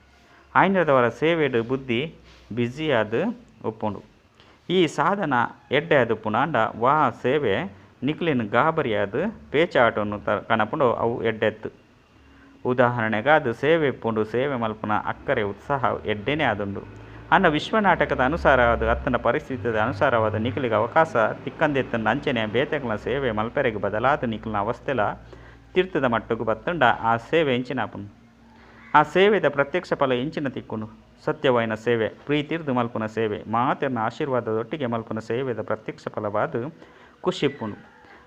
ಆಯ್ನದವರ ಸೇವೆಡು ಬುದ್ಧಿ ಬ್ಯುಸಿಯಾದ ಒಪ್ಪುಂಡು. ಈ ಸಾಧನ ಎಡ್ಡೆ ಆದುಪ್ಪುಂಡು ಅಂಡ ವಾ ಸೇವೆ ನಿಕ್ಲಿನ ಗಾಬರಿಯಾದ ಪೇಚಾಟವನ್ನು ಕನಪುಂಡು ಅವು ಎಡ್ಡೆತ್ತು. ಉದಾಹರಣೆಗಾದ ಸೇವೆ ಇಪ್ಪುಂಡು ಸೇವೆ ಮಲ್ಪುನ ಅಕ್ಕರೆ ಉತ್ಸಾಹ ಎಡ್ಡೆನೇ ಆದುಂಡು. ಅನ್ನ ವಿಶ್ವನಾಟಕದ ಅನುಸಾರವಾದ ಅತ್ತನ ಪರಿಸ್ಥಿತಿಯ ಅನುಸಾರವಾದ ನಿಖಲಿಗೆ ಅವಕಾಶ ತಿಕ್ಕಂದೆತ್ತನ ಅಂಚನೆ ಬೇತೆಗಳ ಸೇವೆ ಮಲ್ಪೆರೆಗೆ ಬದಲಾದ ನಿಖಲಿನ ಅವಸ್ಥೆಲ ತೀರ್ಥದ ಮಟ್ಟకు ಬತ್ತಂಡ ಆ ಸೇವೆ ಎಂಚಿನಾಪುಂಡು. ಆ ಸೇವೆದ ಪ್ರತ್ಯಕ್ಷ ಫಲ ಎಂಚಿನ ತಿಕ್ಕುಂಡು. ಸತ್ಯವಾಯಿನ ಸೇವೆ ಪ್ರೀತಿರ್ದು ಮಲ್ಪುನ ಸೇವೆ ಮಾತೆರ್ನ ಆಶೀರ್ವಾದದೊಟ್ಟಿಗೆ ಮಲ್ಪುನ ಸೇವೆದ ಪ್ರತ್ಯಕ್ಷ ಫಲವಾದ ಖುಷಿಪ್ಪುಂಡು.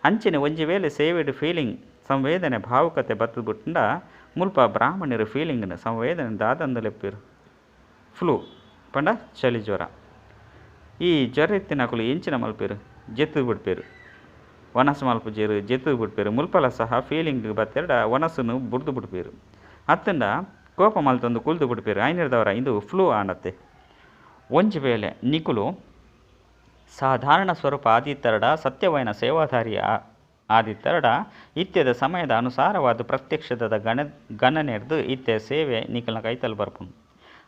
ಅಂಚನೆ ಒಂಜಿ ವೇಳೆ ಸೇವೆಡು ಫೀಲಿಂಗ್ ಸಂವೇದನೆ ಭಾವುಕತೆ ಬತ್ತು ಬಿಟ್ಟಂಡ ಮುಲ್ಪ ಬ್ರಾಹ್ಮಣರು ಫೀಲಿಂಗ್ನ ಸಂವೇದನೆ ದಾದಂದು ಲೆಪ್ಪಿರು. ಫ್ಲೂ ಪಂಡ ಚಳಿ ಜ್ವರ. ಈ ಜ್ವರ ಎತ್ತಿನಕುಲು ಎಂಚಿನ ಮಲ್ಪೇರು ಜೆತ್ತು ಬಿಡ್ಪೇರು ವನಸು ಮಲ್ಪುಜೇರು ಜೆತ್ತು ಬಿಡ್ಪೇರು. ಮುಲ್ಪಲ ಸಹ ಫೀಲಿಂಗ್ ಬತ್ತೆರಡ ವನಸ್ಸನ್ನು ಬುಡ್ದು ಬಿಡ್ಪೇರು. ಅತ್ತಂಡ ಕೋಪ ಮಲ್ತೊಂದು ಕುಲ್ದು ಬಿಡ್ಪೇರು. ಐನಿರ್ದವರ ಇದು ಫ್ಲೂ ಆನತ್ತೆ. ಒಂಜಿ ವೇಳೆ ನಿಕುಲು ಸಾಧಾರಣ ಸ್ವರೂಪ ಆದಿತ್ತರಡ ಸತ್ಯವಾಯಿನ ಸೇವಾಧಾರಿ ಆದಿತ್ತರಡ ಇತ್ಯದ ಸಮಯದ ಅನುಸಾರವಾದ ಪ್ರತ್ಯಕ್ಷದ ಗಣನೆರ್ದು ಇತ್ಯ ಸೇವೆ ನಿಕಲ್ನ ಕೈತಲ್ ಬರ್ಪುಂಡು.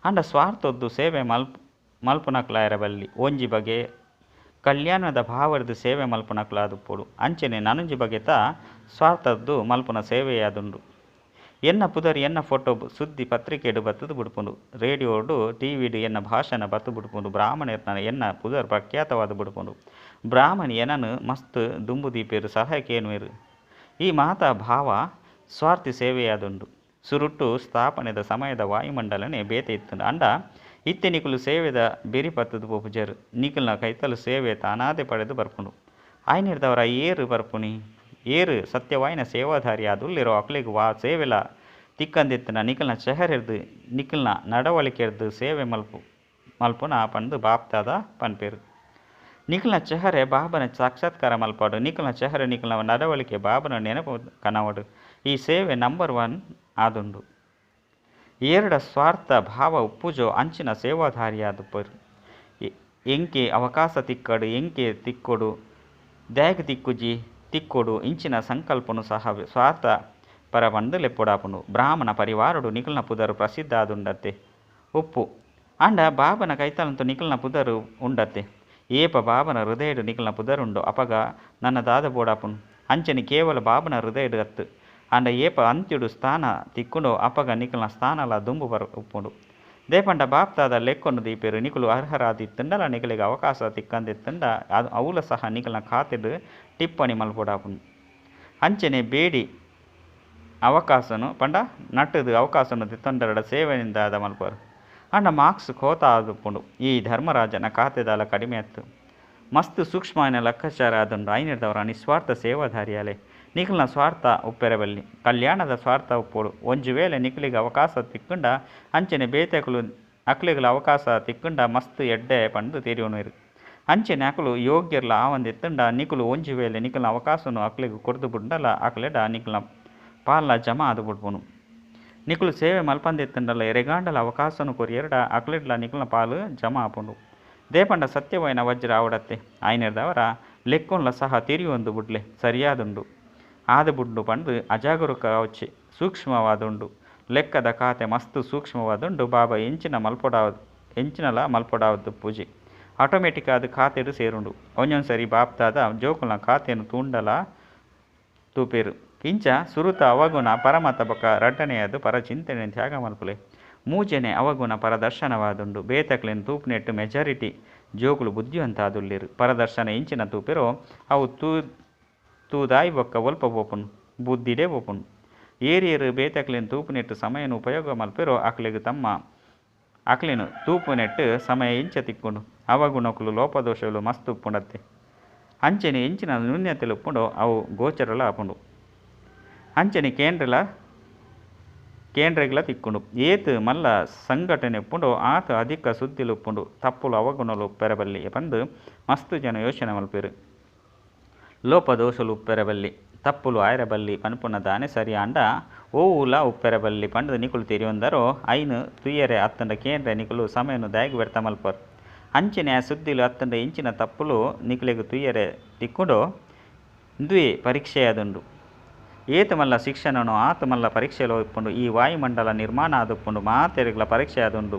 ಅಂಡ ಸ್ವಾರ್ಥದ್ದು ಸೇವೆ ಮಲ್ಪುನಕುಲಾಯೆರೆ ಬಲ್ಲಿ. ಒಂಜಿ ಬಗೆ ಕಲ್ಯಾಣದ ಭಾವರ್ದ್ ಸೇವೆ ಮಲ್ಪುನಕುಲಾದುಪ್ಪೊಡು. ಅಂಚೆನೆ ನನೊಂಜಿ ಬಗೆತ ಸ್ವಾರ್ಥರ್ದ್ ಮಲ್ಪುನ ಸೇವೆಯಾದುಂಡು. ಎನ್ನ ಪುದರ್ ಎನ್ನ ಫೋಟೋ ಸುದ್ದಿ ಪತ್ರಿಕೆಡ್ ಬತ್ತುದು ಬುಡ್ಪುಂಡು. ರೇಡಿಯೋಡು ಟಿವಿಡ್ ಎನ್ನ ಭಾಷಣ ಬತ್ತ್ ಬುಡ್ಪುಂಡು. ಬ್ರಾಹ್ಮಣೆರ್ನ ಎನ್ನ ಪುದರ್ ಪ್ರಖ್ಯಾತವಾದ್ ಬುಡ್ಪುಂಡು. ಬ್ರಾಹ್ಮಣ್ ಎನನ್ ಮಸ್ತ್ ದುಂಬು ದೀಪೆರ್ ಸಲಹೆ ಕೇನುವೆರ್. ಈ ಮಾತಾ ಭಾವ ಸ್ವಾರ್ಥಿ ಸೇವೆಯಾದುಂಡು. ಸುರುಟು ಸ್ಥಾಪನೆದ ಸಮಯದ ವಾಯುಮಂಡಲನೇ ಬೇತೆ ಇತ್ತುಂಡು. ಆಂಡ ಇತ್ತೆ ನಿಕುಲು ಸೇವೆದ ಬೆರಿ ಪತ್ತುದು ಪೋಪುಜರ್. ನಿಕಲ್ನ ಕೈತಲ್ ಸೇವೆ ತಾನಾದೆ ಪಡೆದ್ ಬರ್ಪುಂಡು. ಆಯಿನೆಡ್ದಾವರ ಏರ್ ಬರ್ಪುನಿ? ಏರ್ ಸತ್ಯವಾಯಿನ ಸೇವಾಧಾರಿ ಆದುಲ್ಲೆರೋ ಅಕ್ಲೆಗ್ ವಾ ಸೇವೆಲ ತಿಕ್ಕಂದಿತ್ತಿನ ನಿಕಲ್ನ ಚೆಹರೆರ್ದ್ ನಿಕಲ್ನ ನಡವಳಿಕೆರ್ದ್ ಸೇವೆ ಮಲ್ಪು ಮಲ್ಪುನ ಪಂದ್ ಬಾಪ್ದಾದ ಪನ್ಪೆರ್. ನಿಕಲ್ನ ಚೆಹರೆ ಬಾಬನ ಸಾಕ್ಷಾತ್ಕಾರ ಮಲ್ಪಡು. ನಿಕಲ್ನ ಚೆಹರೆ ನಿಕಲ್ನ ನಡವಳಿಕೆ ಬಾಬನ ನೆನಪು ಕನವಡು. ಈ ಸೇವೆ ನಂಬರ್ 1 ಆದುಂಡು. ಏರ್ಡ ಸ್ವಾರ್ಥ ಭಾವ ಉಪ್ಪುಜೋ ಅಂಚಿನ ಸೇವಾಧಾರಿಯಾದುಪ್ಪರು. ಎಂಕೆ ಅವಕಾಶ ತಿಕ್ಕಡು ಎಂಕೆ ತಿಕ್ಕೊಡು ದಾಯೆಗ್ ತಿಕ್ಕುಜಿ ತಿಕ್ಕೊಡು ಇಂಚಿನ ಸಂಕಲ್ಪನು ಸಹ ಸ್ವಾರ್ಥ ಪರ ಪಂದ್ ಲೆಪ್ಪುಡಾಪುಂಡು. ಬ್ರಾಹ್ಮಣ ಪರಿವಾರಡು ನಿಕಲ್ನ ಪುದರ್ ಪ್ರಸಿದ್ಧ ಆದುಂಡತ್ತೆ ಉಪ್ಪು. ಆಂಡ ಬಾಬನ ಕೈತಲಂತೂ ನಿಕಲ್ನ ಪುದರ್ ಉಂಡತ್ತೆ. ಏಪ ಬಾಬನ ಹೃದಯಡ್ ನಿಕಲ್ನ ಪುದರ್ ಉಂಡು ಅಪಗ ನನ ದಾದ ಬೋಡಾಪುಂಡು. ಅಂಚನೆ ಕೇವಲ ಬಾಬನ ಹೃದಯಡ್ ಅತ್ತು. ಆಂಡ ಏಪ ಅಂತ್ಯಡು ಸ್ಥಾನ ತಿಕ್ಕುಂಡೋ ಅಪಗ ನಿಕಲ್ನ ಸ್ಥಾನಲ ದುಂಬು ಉಪ್ಪುಂಡು. ದೇಪಂಡ ಬಾಪ್ತಾದ ಲೆಕ್ಕೊನು ದೀಪೆರ್. ನಿಕುಲು ಅರ್ಹರಾದಿತ್ತುಂಡಲ ನಿಕಲೆಗ್ ಅವಕಾಶ ತಿಕ್ಕಂದಿತ್ತುಂಡ ಅವುಲ ಸಹ ನಿಕಲ್ನ ಖಾತೆಡ್ ಟಿಪ್ಪಣಿ ಮಲ್ಪೊಡಾಪುಂಡು. ಅಂಚನೆ ಬೇಡಿ ಅವಕಾಶನು ಪಂಡ ನಟ್ಟುದು ಅವಕಾಶನು ದೆತ್ತೊಂಡರಡ ಸೇವೆನಿಂದ ದಾದ ಮಲ್ಪರು. ಆಂಡ ಮಾರ್ಕ್ಸ್ ಖೋತ ಆದುಪ್ಪುಂಡು. ಈ ಧರ್ಮರಾಜನ ಖಾತೆದಾಲ ಕಡಿಮೆ ಅತ್ತು. ಮಸ್ತ್ ಸೂಕ್ಷ್ಮವಾಯಿನ ಲೆಕ್ಕಾಚಾರ ಆದುಂಡು. ಐನೆಡ್ದವರ ನಿಸ್ವಾರ್ಥ ಸೇವಾಧಾರಿಯಾಲೆ. ನಿಕಲ್ನ ಸ್ವಾರ್ಥ ಉಪ್ಪೆರೆ ಬಲ್ಲಿ. ಕಲ್ಯಾಣದ ಸ್ವಾರ್ಥ ಉಪ್ಪೊಡು. ಒಂಜಿ ವೇಳೆ ನಿಕಲೆಗ್ ಅವಕಾಶ ತಿಕ್ಕುಂಡ ಅಂಚನೆ ಬೇತೆಕುಲು ಅಕ್ಲೆಗ್ಲ ಅವಕಾಶ ತಿಕ್ಕುಂಡ ಮಸ್ತ್ ಎಡ್ಡೆ ಪಂದ್ ತೆರಿಯೊನುವೆರ್. ಅಂಚನೆ ಅಕುಲು ಯೋಗ್ಯರ್ಲ ಆವಂದಿತ್ತುಂಡ ನಿಕುಲು ಒಂಜಿ ವೇಳೆ ನಿಕಲ್ನ ಅವಕಾಶನು ಅಕ್ಲೆಗ್ ಕೊರ್ದು ಬುಡ್ಂಡಲ ಅಕ್ಲೆಡ ನಿಕಲ್ನ ಪಾಲ್ಲ ಜಮಾ ಆದ್ ಬುಡ್ಪುಂಡು. ನಿಕುಲು ಸೇವೆ ಮಲ್ಪಂದಿತ್ತುಂಡಲ ಎರೆಗಾಂಡಲ ಅವಕಾಶನು ಕೊರಿಯೆರ್ಡ ಅಕ್ಲೆಡ್ಲ ನಿಕಲ್ನ ಪಾಲು ಜಮಾ ಆಪುಂಡು. ದೇಪಂಡ ಸತ್ಯವಾಯಿನ ವಜ್ರ ಆವಡತ್ತೆ. ಆಯಿನೆಡ್ದಾವರ ಲೆಕ್ಕೊನ್ಲ ಸಹ ತೆರಿಯೊಂದು ಬುಡ್ಲೆ ಸರಿಯಾದುಂಡು. ಆದ ಬುಡ್ಡು ಪಂದ್ ಅಜಾಗರೂಕ ಆವೊಚ್ಚಿ. ಸೂಕ್ಷ್ಮವಾದುಂಡು. ಲೆಕ್ಕದ ಖಾತೆ ಮಸ್ತ್ ಸೂಕ್ಷ್ಮವಾದುಂಡು. ಬಾಬಾ ಎಂಚಿನ ಎಂಚಿನಲ ಮಲ್ಪೊಡಾದುಪ್ಪುಜಿ. ಆಟೋಮೆಟಿಕ್ ಆದ್ ಖಾತೆಡ್ ಸೇರುಂಡು. ಒಂಜೊಂದು ಸರಿ ಬಾಪ್ದಾದ ಜೋಕುಲ್ನ ಖಾತೆನ್ ತೂಂಡಲ ತೂಪೆರ್. ಇಂಚ ಸುರುತ ಅವಗುಣ ಪರಮತ ಬೊಕ ರಡ್ಡನೆಯದು ಪರಚಿಂತನೆ ತ್ಯಾಗ ಮಲ್ಪುಲೆ. ಮೂಜನೆ ಅವಗುಣ ಪರದರ್ಶನವಾದುಂಡು. ಬೇತಕ್ಲೆನ್ ತೂಪುನೆಟ್ ಮೆಜಾರಿಟಿ ಜೋಕುಲು ಬುದ್ಧಿವಂತ ಆದುಲ್ಲೆರ್. ಪರದರ್ಶನ ಎಂಚಿನ ತೂಪೆರೋ ಅವು ತೂದಾಯಿ ಬೊಕ್ಕ ಒಲ್ಪ ಪೋಪುಂಡು ಬುದ್ಧಿಡೇ ಪೋಪುಂಡು. ಏರ್ ಬೇತಕ್ಲೆನ್ ತೂಪುನೆಟ್ ಸಮಯನು ಉಪಯೋಗ ಮಲ್ಪೆರೋ ಅಕ್ಲೆಗ್ ತಮ್ಮ ಅಕ್ಲೆನ್ ತೂಪುನೆಟ್ ಸಮಯ ಎಂಚ ತಿಕ್ಕುಂಡು. ಅವಗುಣಕುಲು ಲೋಪದೋಷಗಳು ಮಸ್ತ್ ಉಪ್ಪುಂಡತ್ತೆ. ಅಂಚನೆ ಎಂಚಿನ ನ್ಯೂನ್ಯತೆಲು ಉಪ್ಪುಂಡೋ ಅವು ಗೋಚರಲ ಆಪುಂಡು. ಅಂಚನೆ ಕೇಂದ್ರಗಳ ತಿಕ್ಕುಂಡು. ಏತ್ ಮಲ್ಲ ಸಂಘಟನೆ ಉಪ್ಪುಂಡೋ ಆತ ಅಧಿಕ ಸುದ್ದಿಲು ಉಪ್ಪುಂಡು. ತಪ್ಪುಲು ಅವಗುಣಲು ಉಪ್ಪೆರಬಲ್ಲಿ ಪಂದ್ ಮಸ್ತ್ ಜನ ಯೋಚನೆ ಮಲ್ಪೆರ್. ಲೋಪದೋಷಲು ಉಪ್ಪೆರಬಲ್ಲಿ ತಪ್ಪುಲು ಆಯೆರಬಲ್ಲಿ ಪನ್ಪುನ ದಾನೆ ಸರಿ ಆಂಡ ಓವುಲ ಉಪ್ಪೆರಬಲ್ಲಿ ಪಂದ್ ನಿಕುಲು ತೆರಿಯೊಂದರೋ ಐನ್ ತುಯೆರೆ ಅತ್ತಂಡ ಕೇಂದ್ರ ನಿಕುಲು ಸಮಯನು ದಾಯೆಗ್ ವ್ಯರ್ಥ ಮಲ್ಪರ್. ಅಂಚನೆ ಆ ಸುದ್ದಿಲು ಅತ್ತಂಡ ಎಂಚಿನ ತಪ್ಪುಲು ನಿಕಲೆಗ್ ತುಯೆರೆ ತಿಕ್ಕುಂಡೋ ಇಂದುವೇ ಪರೀಕ್ಷೆಯಾದುಂಡು. ಏತ್ ಮಲ್ಲ ಶಿಕ್ಷಣನೋ ಆತ್ ಮಲ್ಲ ಪರೀಕ್ಷೆಲೋ ಉಪ್ಪುಂಡು. ಈ ವಾಯುಮಂಡಲ ನಿರ್ಮಾಣ ಆದುಪ್ಪುಂಡು. ಮಾತೆರೆಗ್ಲ ಪರೀಕ್ಷೆ ಆದುಂಡು.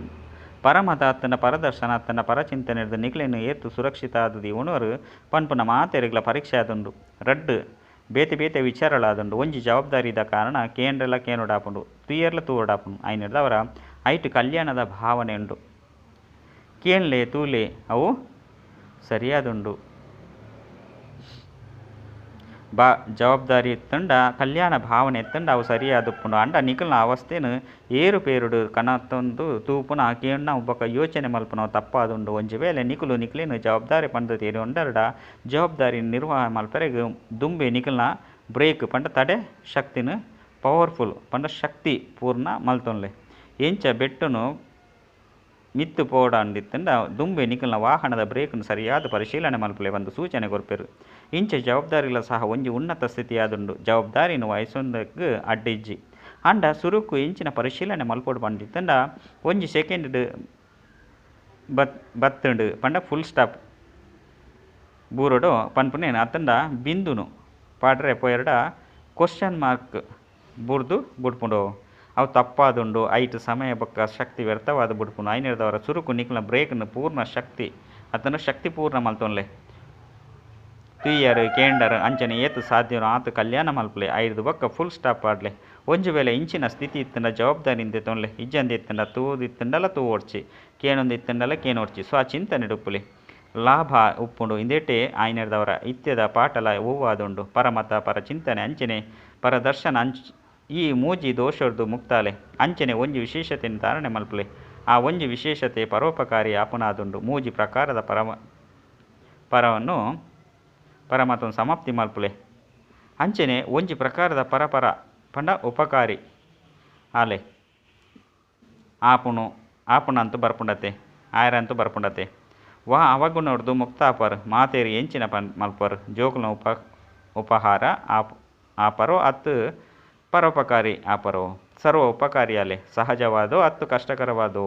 ಪರಮತ ಅತ್ತಂಡ ಪರದರ್ಶನ ಅತ್ತಂಡ ಪರಚಿಂತನೆರ್ದ್ ನಿಕಲೆನ್ ಏತ್ ಸುರಕ್ಷಿತ ಆದ್ ದೀವೊನುವರು ಪನ್ಪುನ ಮಾತೆರೆಗ್ಲ ಪರೀಕ್ಷೆ ಆದುಂಡು. ರಡ್ಡ್ ಬೇತೆ ಬೇತೆ ವಿಚಾರಗಳಾದುಂಡು. ಒಂಜಿ ಜವಾಬ್ದಾರಿದ ಕಾರಣ ಕೇಂದ್ರಲ ಕೇನೊಡಾಪುಂಡು ತುಯೆರ್ಲ ತೂವೊಡಾಪುಂಡು. ಐನೆಡ್ದಾವರ ಐಟ್ ಕಲ್ಯಾಣದ ಭಾವನೆ ಉಂಡು. ಕೇನ್ಲೆ ತೂಲೆ ಅವು ಸರಿಯಾದುಂಡು. ಜವಾಬ್ದಾರಿ ಇತ್ತುಂಡ ಕಲ್ಯಾಣ ಭಾವನೆ ಇತ್ತುಂಡ ಅವು ಸರಿಯಾದುಪ್ಪುಂಡು. ಆಂಡ ನಿಕಲ್ನ ಅವಸ್ಥೆನ್ ಏರುಪೇರುಡು ಕನತೊಂದು ತೂಪುನ ಕೇನುನ ಬೊಕ ಯೋಚನೆ ಮಲ್ಪುನವು ತಪ್ಪಾದುಂಡು. ಒಂಜಿ ವೇಳೆ ನಿಕುಲು ನಿಕ್ಲೆನ್ ಜವಾಬ್ದಾರಿ ಪಂದ್ ತೆರಿಯೊಂಡರ್ಡ ಜವಾಬ್ದಾರಿ ನಿರ್ವಹಣೆ ಮಲ್ಪರೆಗ್ ದುಂಬೆ ನಿಕಲ್ನ ಬ್ರೇಕ್ ಪಂಡ ತಡೆ ಶಕ್ತಿನ್ ಪವರ್ಫುಲ್ ಪಂಡ ಶಕ್ತಿ ಪೂರ್ಣ ಮಲ್ತೊನ್ಲೆ. ಎಂಚ ಬೆಟ್ಟುನು ಮಿತ್ತ್ ಪೋಡಂದಿತ್ತುಂಡ ದುಂಬೆ ನಿಕಲ್ನ ವಾಹನದ ಬ್ರೇಕ್ನ್ ಸರಿಯಾದ ಪರಿಶೀಲನೆ ಮಲ್ಪುಲೆ ಪಂದ್ ಸೂಚನೆ ಕೊರ್ಪೆರ್. ಇಂಚ ಜವಾಬ್ದಾರಿಲ ಸಹ ಒಂಜಿ ಉನ್ನತ ಸ್ಥಿತಿಯಾದುಂಡು. ಜವಾಬ್ದಾರಿನ್ ವಹಿಸೊಂದಕ್ಕೆ ಅಡ್ಡಿಜ್ಜಿ. ಆಂಡ ಸುರುಕು ಎಂಚಿನ ಪರಿಶೀಲನೆ ಮಲ್ಪೊಡು ಪಂದಿತ್ತುಂಡ ಒಂಜಿ ಸೆಕೆಂಡ್ ಬತ್ತುಂಡು ಪಂಡ ಫುಲ್ ಸ್ಟಾಪ್ ಬೂರೊಡು ಪನ್ಪುನೇನು ಅತ್ತಂಡ ಬಿಂದುನು ಪಾಡ್ರೆ ಪೋಯೆರ್ಡ ಕ್ವಶನ್ ಮಾರ್ಕ್ ಬೂರ್ದು ಬುಡ್ಪುಂಡು. ಅವು ತಪ್ಪಾದುಂಡು. ಐಟ್ ಸಮಯ ಬೊಕ್ಕ ಶಕ್ತಿ ವ್ಯರ್ಥವಾದ್ ಬುಡ್ಪುಂಡು. ಐನೆರ್ದಾವರ ಸುರುಕು ನಿಕ್ಲೆನ ಬ್ರೇಕ್ನ್ ಪೂರ್ಣ ಶಕ್ತಿ ಅತ್ತಂಡ ಶಕ್ತಿ ಪೂರ್ಣ ಮಲ್ತೊನ್ಲೆ. ತೂಯರ್, ಕೇಂಡರ್ ಅಂಚನೆ ಏತ್ ಸಾಧ್ಯನೋ ಆತ್ ಕಲ್ಯಾಣ ಮಲ್ಪುಲೆ. ಐರ್ದ್ ಬೊಕ್ಕ ಫುಲ್ ಸ್ಟಾಪ್ ಪಾಡ್ಲೆ. ಒಂಜಿ ವೇಳೆ ಇಂಚಿನ ಸ್ಥಿತಿ ಇತ್ತ್ಂಡ ಜವಾಬ್ದಾರಿನ್ ದೆತೊನ್ಲೆ. ಇಜ್ಜಂದೆ ಇತ್ತ್ಂಡ ತೂದಿತ್ತ್ಂಡಲ ತೂವೊಡ್ಚಿ, ಕೇನೊಂದಿತ್ತ್ಂಡಲ ಕೇನೊಡ್ಚಿ. ಸ್ವಚಿಂತನೆಡ್ ಉಪ್ಪುಲೆ. ಲಾಭ ಉಪ್ಪುಂಡು ಇಂದೆಟೇ. ಆಯಿನೆಡ್ದಾವರ ಇತ್ತೆದ ಪಾಠಲ ಒವ್ವಾದುಂಡು ಪರಮತ, ಪರಚಿಂತನೆ ಅಂಚನೆ ಪರದರ್ಶನ ಅಂಚ್ ಈ ಮೂಜಿ ದೋಷೊರ್ದು ಮುಕ್ತಾಲೆ. ಅಂಚನೆ ಒಂಜಿ ವಿಶೇಷತೆನ್ ಧಾರಣೆ ಮಲ್ಪುಲೆ. ಆ ಒಂಜಿ ವಿಶೇಷತೆ ಪರೋಪಕಾರಿ ಆಪುನಾದುಂಡು. ಮೂಜಿ ಪ್ರಕಾರದ ಪರಮ ಪರವನ್ನು ಪರಮತನ್ ಸಮಾಪ್ತಿ ಮಲ್ಪುಲೆ. ಅಂಚನೆ ಒಂಜಿ ಪ್ರಕಾರದ ಪರಪರ ಪಂಡ ಉಪಕಾರಿ ಆಲೆ ಆಪುಣು ಆಪುಣಂತ ಬರ್ಪುಂಡತೆ ಆಯರಂತೂ ಬರ್ಪುಂಡತೆ. ವಾ ಅವಗುಣೊರ್ದು ಮುಕ್ತಾಪರ್ ಮಾತೆರ್ ಎಂಚಿನ ಪನ್ ಮಲ್ಪರ್ ಜೋಕುಲ್ನ ಉಪ ಉಪಹಾರ ಆಪ್ ಆಪರೋ ಅತ್ ಪರೋಪಕಾರಿ ಆಪರೋ? ಸರ್ವ ಉಪಕಾರಿಯಾಲೆ. ಸಹಜವಾದೋ ಅತ್ತು ಕಷ್ಟಕರವಾದೋ?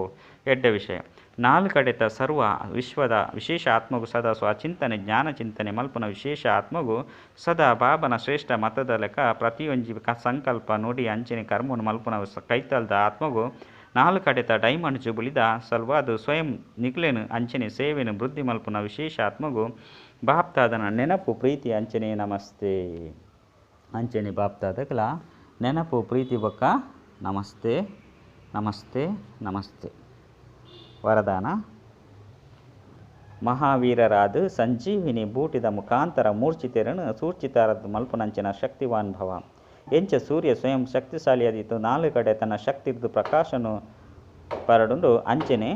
ಎಡ್ಡೆ ವಿಷಯ. ನಾಲ್ ಕಡೆತ ಸರ್ವ ವಿಶ್ವದ ವಿಶೇಷ ಆತ್ಮಗು ಸದಾ ಸ್ವಚಿಂತನೆ ಜ್ಞಾನ ಚಿಂತನೆ ಮಲ್ಪುನ ವಿಶೇಷ ಆತ್ಮಗು ಸದಾ ಬಾಬನ ಶ್ರೇಷ್ಠ ಮತದ ಲೆಕ್ಕ ಪ್ರತಿಯೊಂಜಿ ಸಂಕಲ್ಪ ನುಡಿ ಅಂಚನೆ ಕರ್ಮನ್ ಮಲ್ಪುನ ಕೈತಲ್ದ ಆತ್ಮಗು ನಾಲ್ ಕಡೆತ ಡೈಮಂಡ್ ಜುಬುಲಿದ ಸಲುವಾದ್ ಸ್ವಯಂ ನಿಕ್ಲೆನ್ ಅಂಚನೆ ಸೇವೆನ್ ವೃದ್ಧಿ ಮಲ್ಪುನ ವಿಶೇಷ ಆತ್ಮಗು ಬಾಪ್ತಾದನ ನೆನಪು ಪ್ರೀತಿ ಅಂಚನೆ ನಮಸ್ತೆ. ಅಂಚನೆ ಬಾಪ್ತಾದಗಲ ನೆನಪು ಪ್ರೀತಿ ಬೊಕ್ಕ ನಮಸ್ತೆ ನಮಸ್ತೆ ನಮಸ್ತೆ. ವರದಾನ. ಮಹಾವೀರರಾದ್ ಸಂಜೀವಿನಿ ಬೂಟಿದ ಮುಖಾಂತರ ಮೂರ್ಛಿತೆರೆನ್ ಸೂರ್ಚಿತಾರದ್ ಮಲ್ಪುನಂಚಿನ ಶಕ್ತಿವಾನ್ ಭವ. ಎಂಚ ಸೂರ್ಯ ಸ್ವಯಂ ಶಕ್ತಿಶಾಲಿಯಾದಿತ್ತು ನಾಲ್ ಕಡೆ ತನ್ನ ಶಕ್ತಿರ್ದ್ ಪ್ರಕಾಶನು ಪರಡುಂಡು ಅಂಚನೆ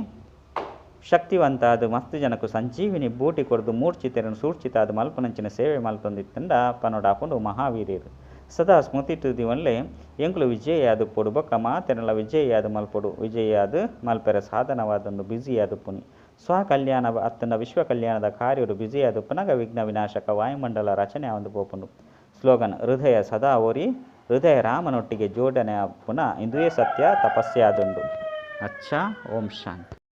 ಶಕ್ತಿವಂತಾದ್ ಮಸ್ತ್ ಜನಕ್ ಸಂಜೀವಿನಿ ಬೂಟಿ ಕೊರ್ದು ಮೂರ್ಛಿತೆರೆನ್ ಸೂರ್ಚಿತಾದ್ ಮಲ್ಪುನಂಚಿನ ಸೇವೆ ಮಲ್ತೊಂದಿತ್ತುಂಡ ಪನೊಡಾಪುಂಡು ಮಹಾವೀರೆರ್. ಸದಾ ಸ್ಮೃತಿಟ್ ದಿವನ್ಲೆ ಎಂಕುಲು ವಿಜಯಾದುಪ್ಪೊಡು ಬೊಕ್ಕ ಮಾತೆರ್ನಲ ವಿಜಯಾದ್ ಮಲ್ಪೊಡು. ವಿಜಯಾದ್ ಮಲ್ಪೆರೆ ಸಾಧನವಾದುಂಡು ಬ್ಯುಸಿಯಾದುಪ್ಪುನಿ. ಸ್ವಕಲ್ಯಾಣ ಅತ್ತಂಡ ವಿಶ್ವ ಕಲ್ಯಾಣದ ಕಾರ್ಯಡ್ ಬ್ಯುಸಿಯಾದುಪ್ಪುನಗ ವಿಘ್ನ ವಿನಾಶಕ ವಾಯುಮಂಡಲ ರಚನೆ ಆವೊಂದು ಪೋಪುಂಡು. ಸ್ಲೋಗನ್: ಹೃದಯ ಸದಾ ಒರಿ ಹೃದಯ ರಾಮನೊಟ್ಟಿಗೆ ಜೋಡಣೆ ಆಪುನ ಇಂದುವೇ ಸತ್ಯ ತಪಸ್ಯಾದುಂಡು. ಅಚ್ಚಾ, ಓಂ ಶಾಂತಿ.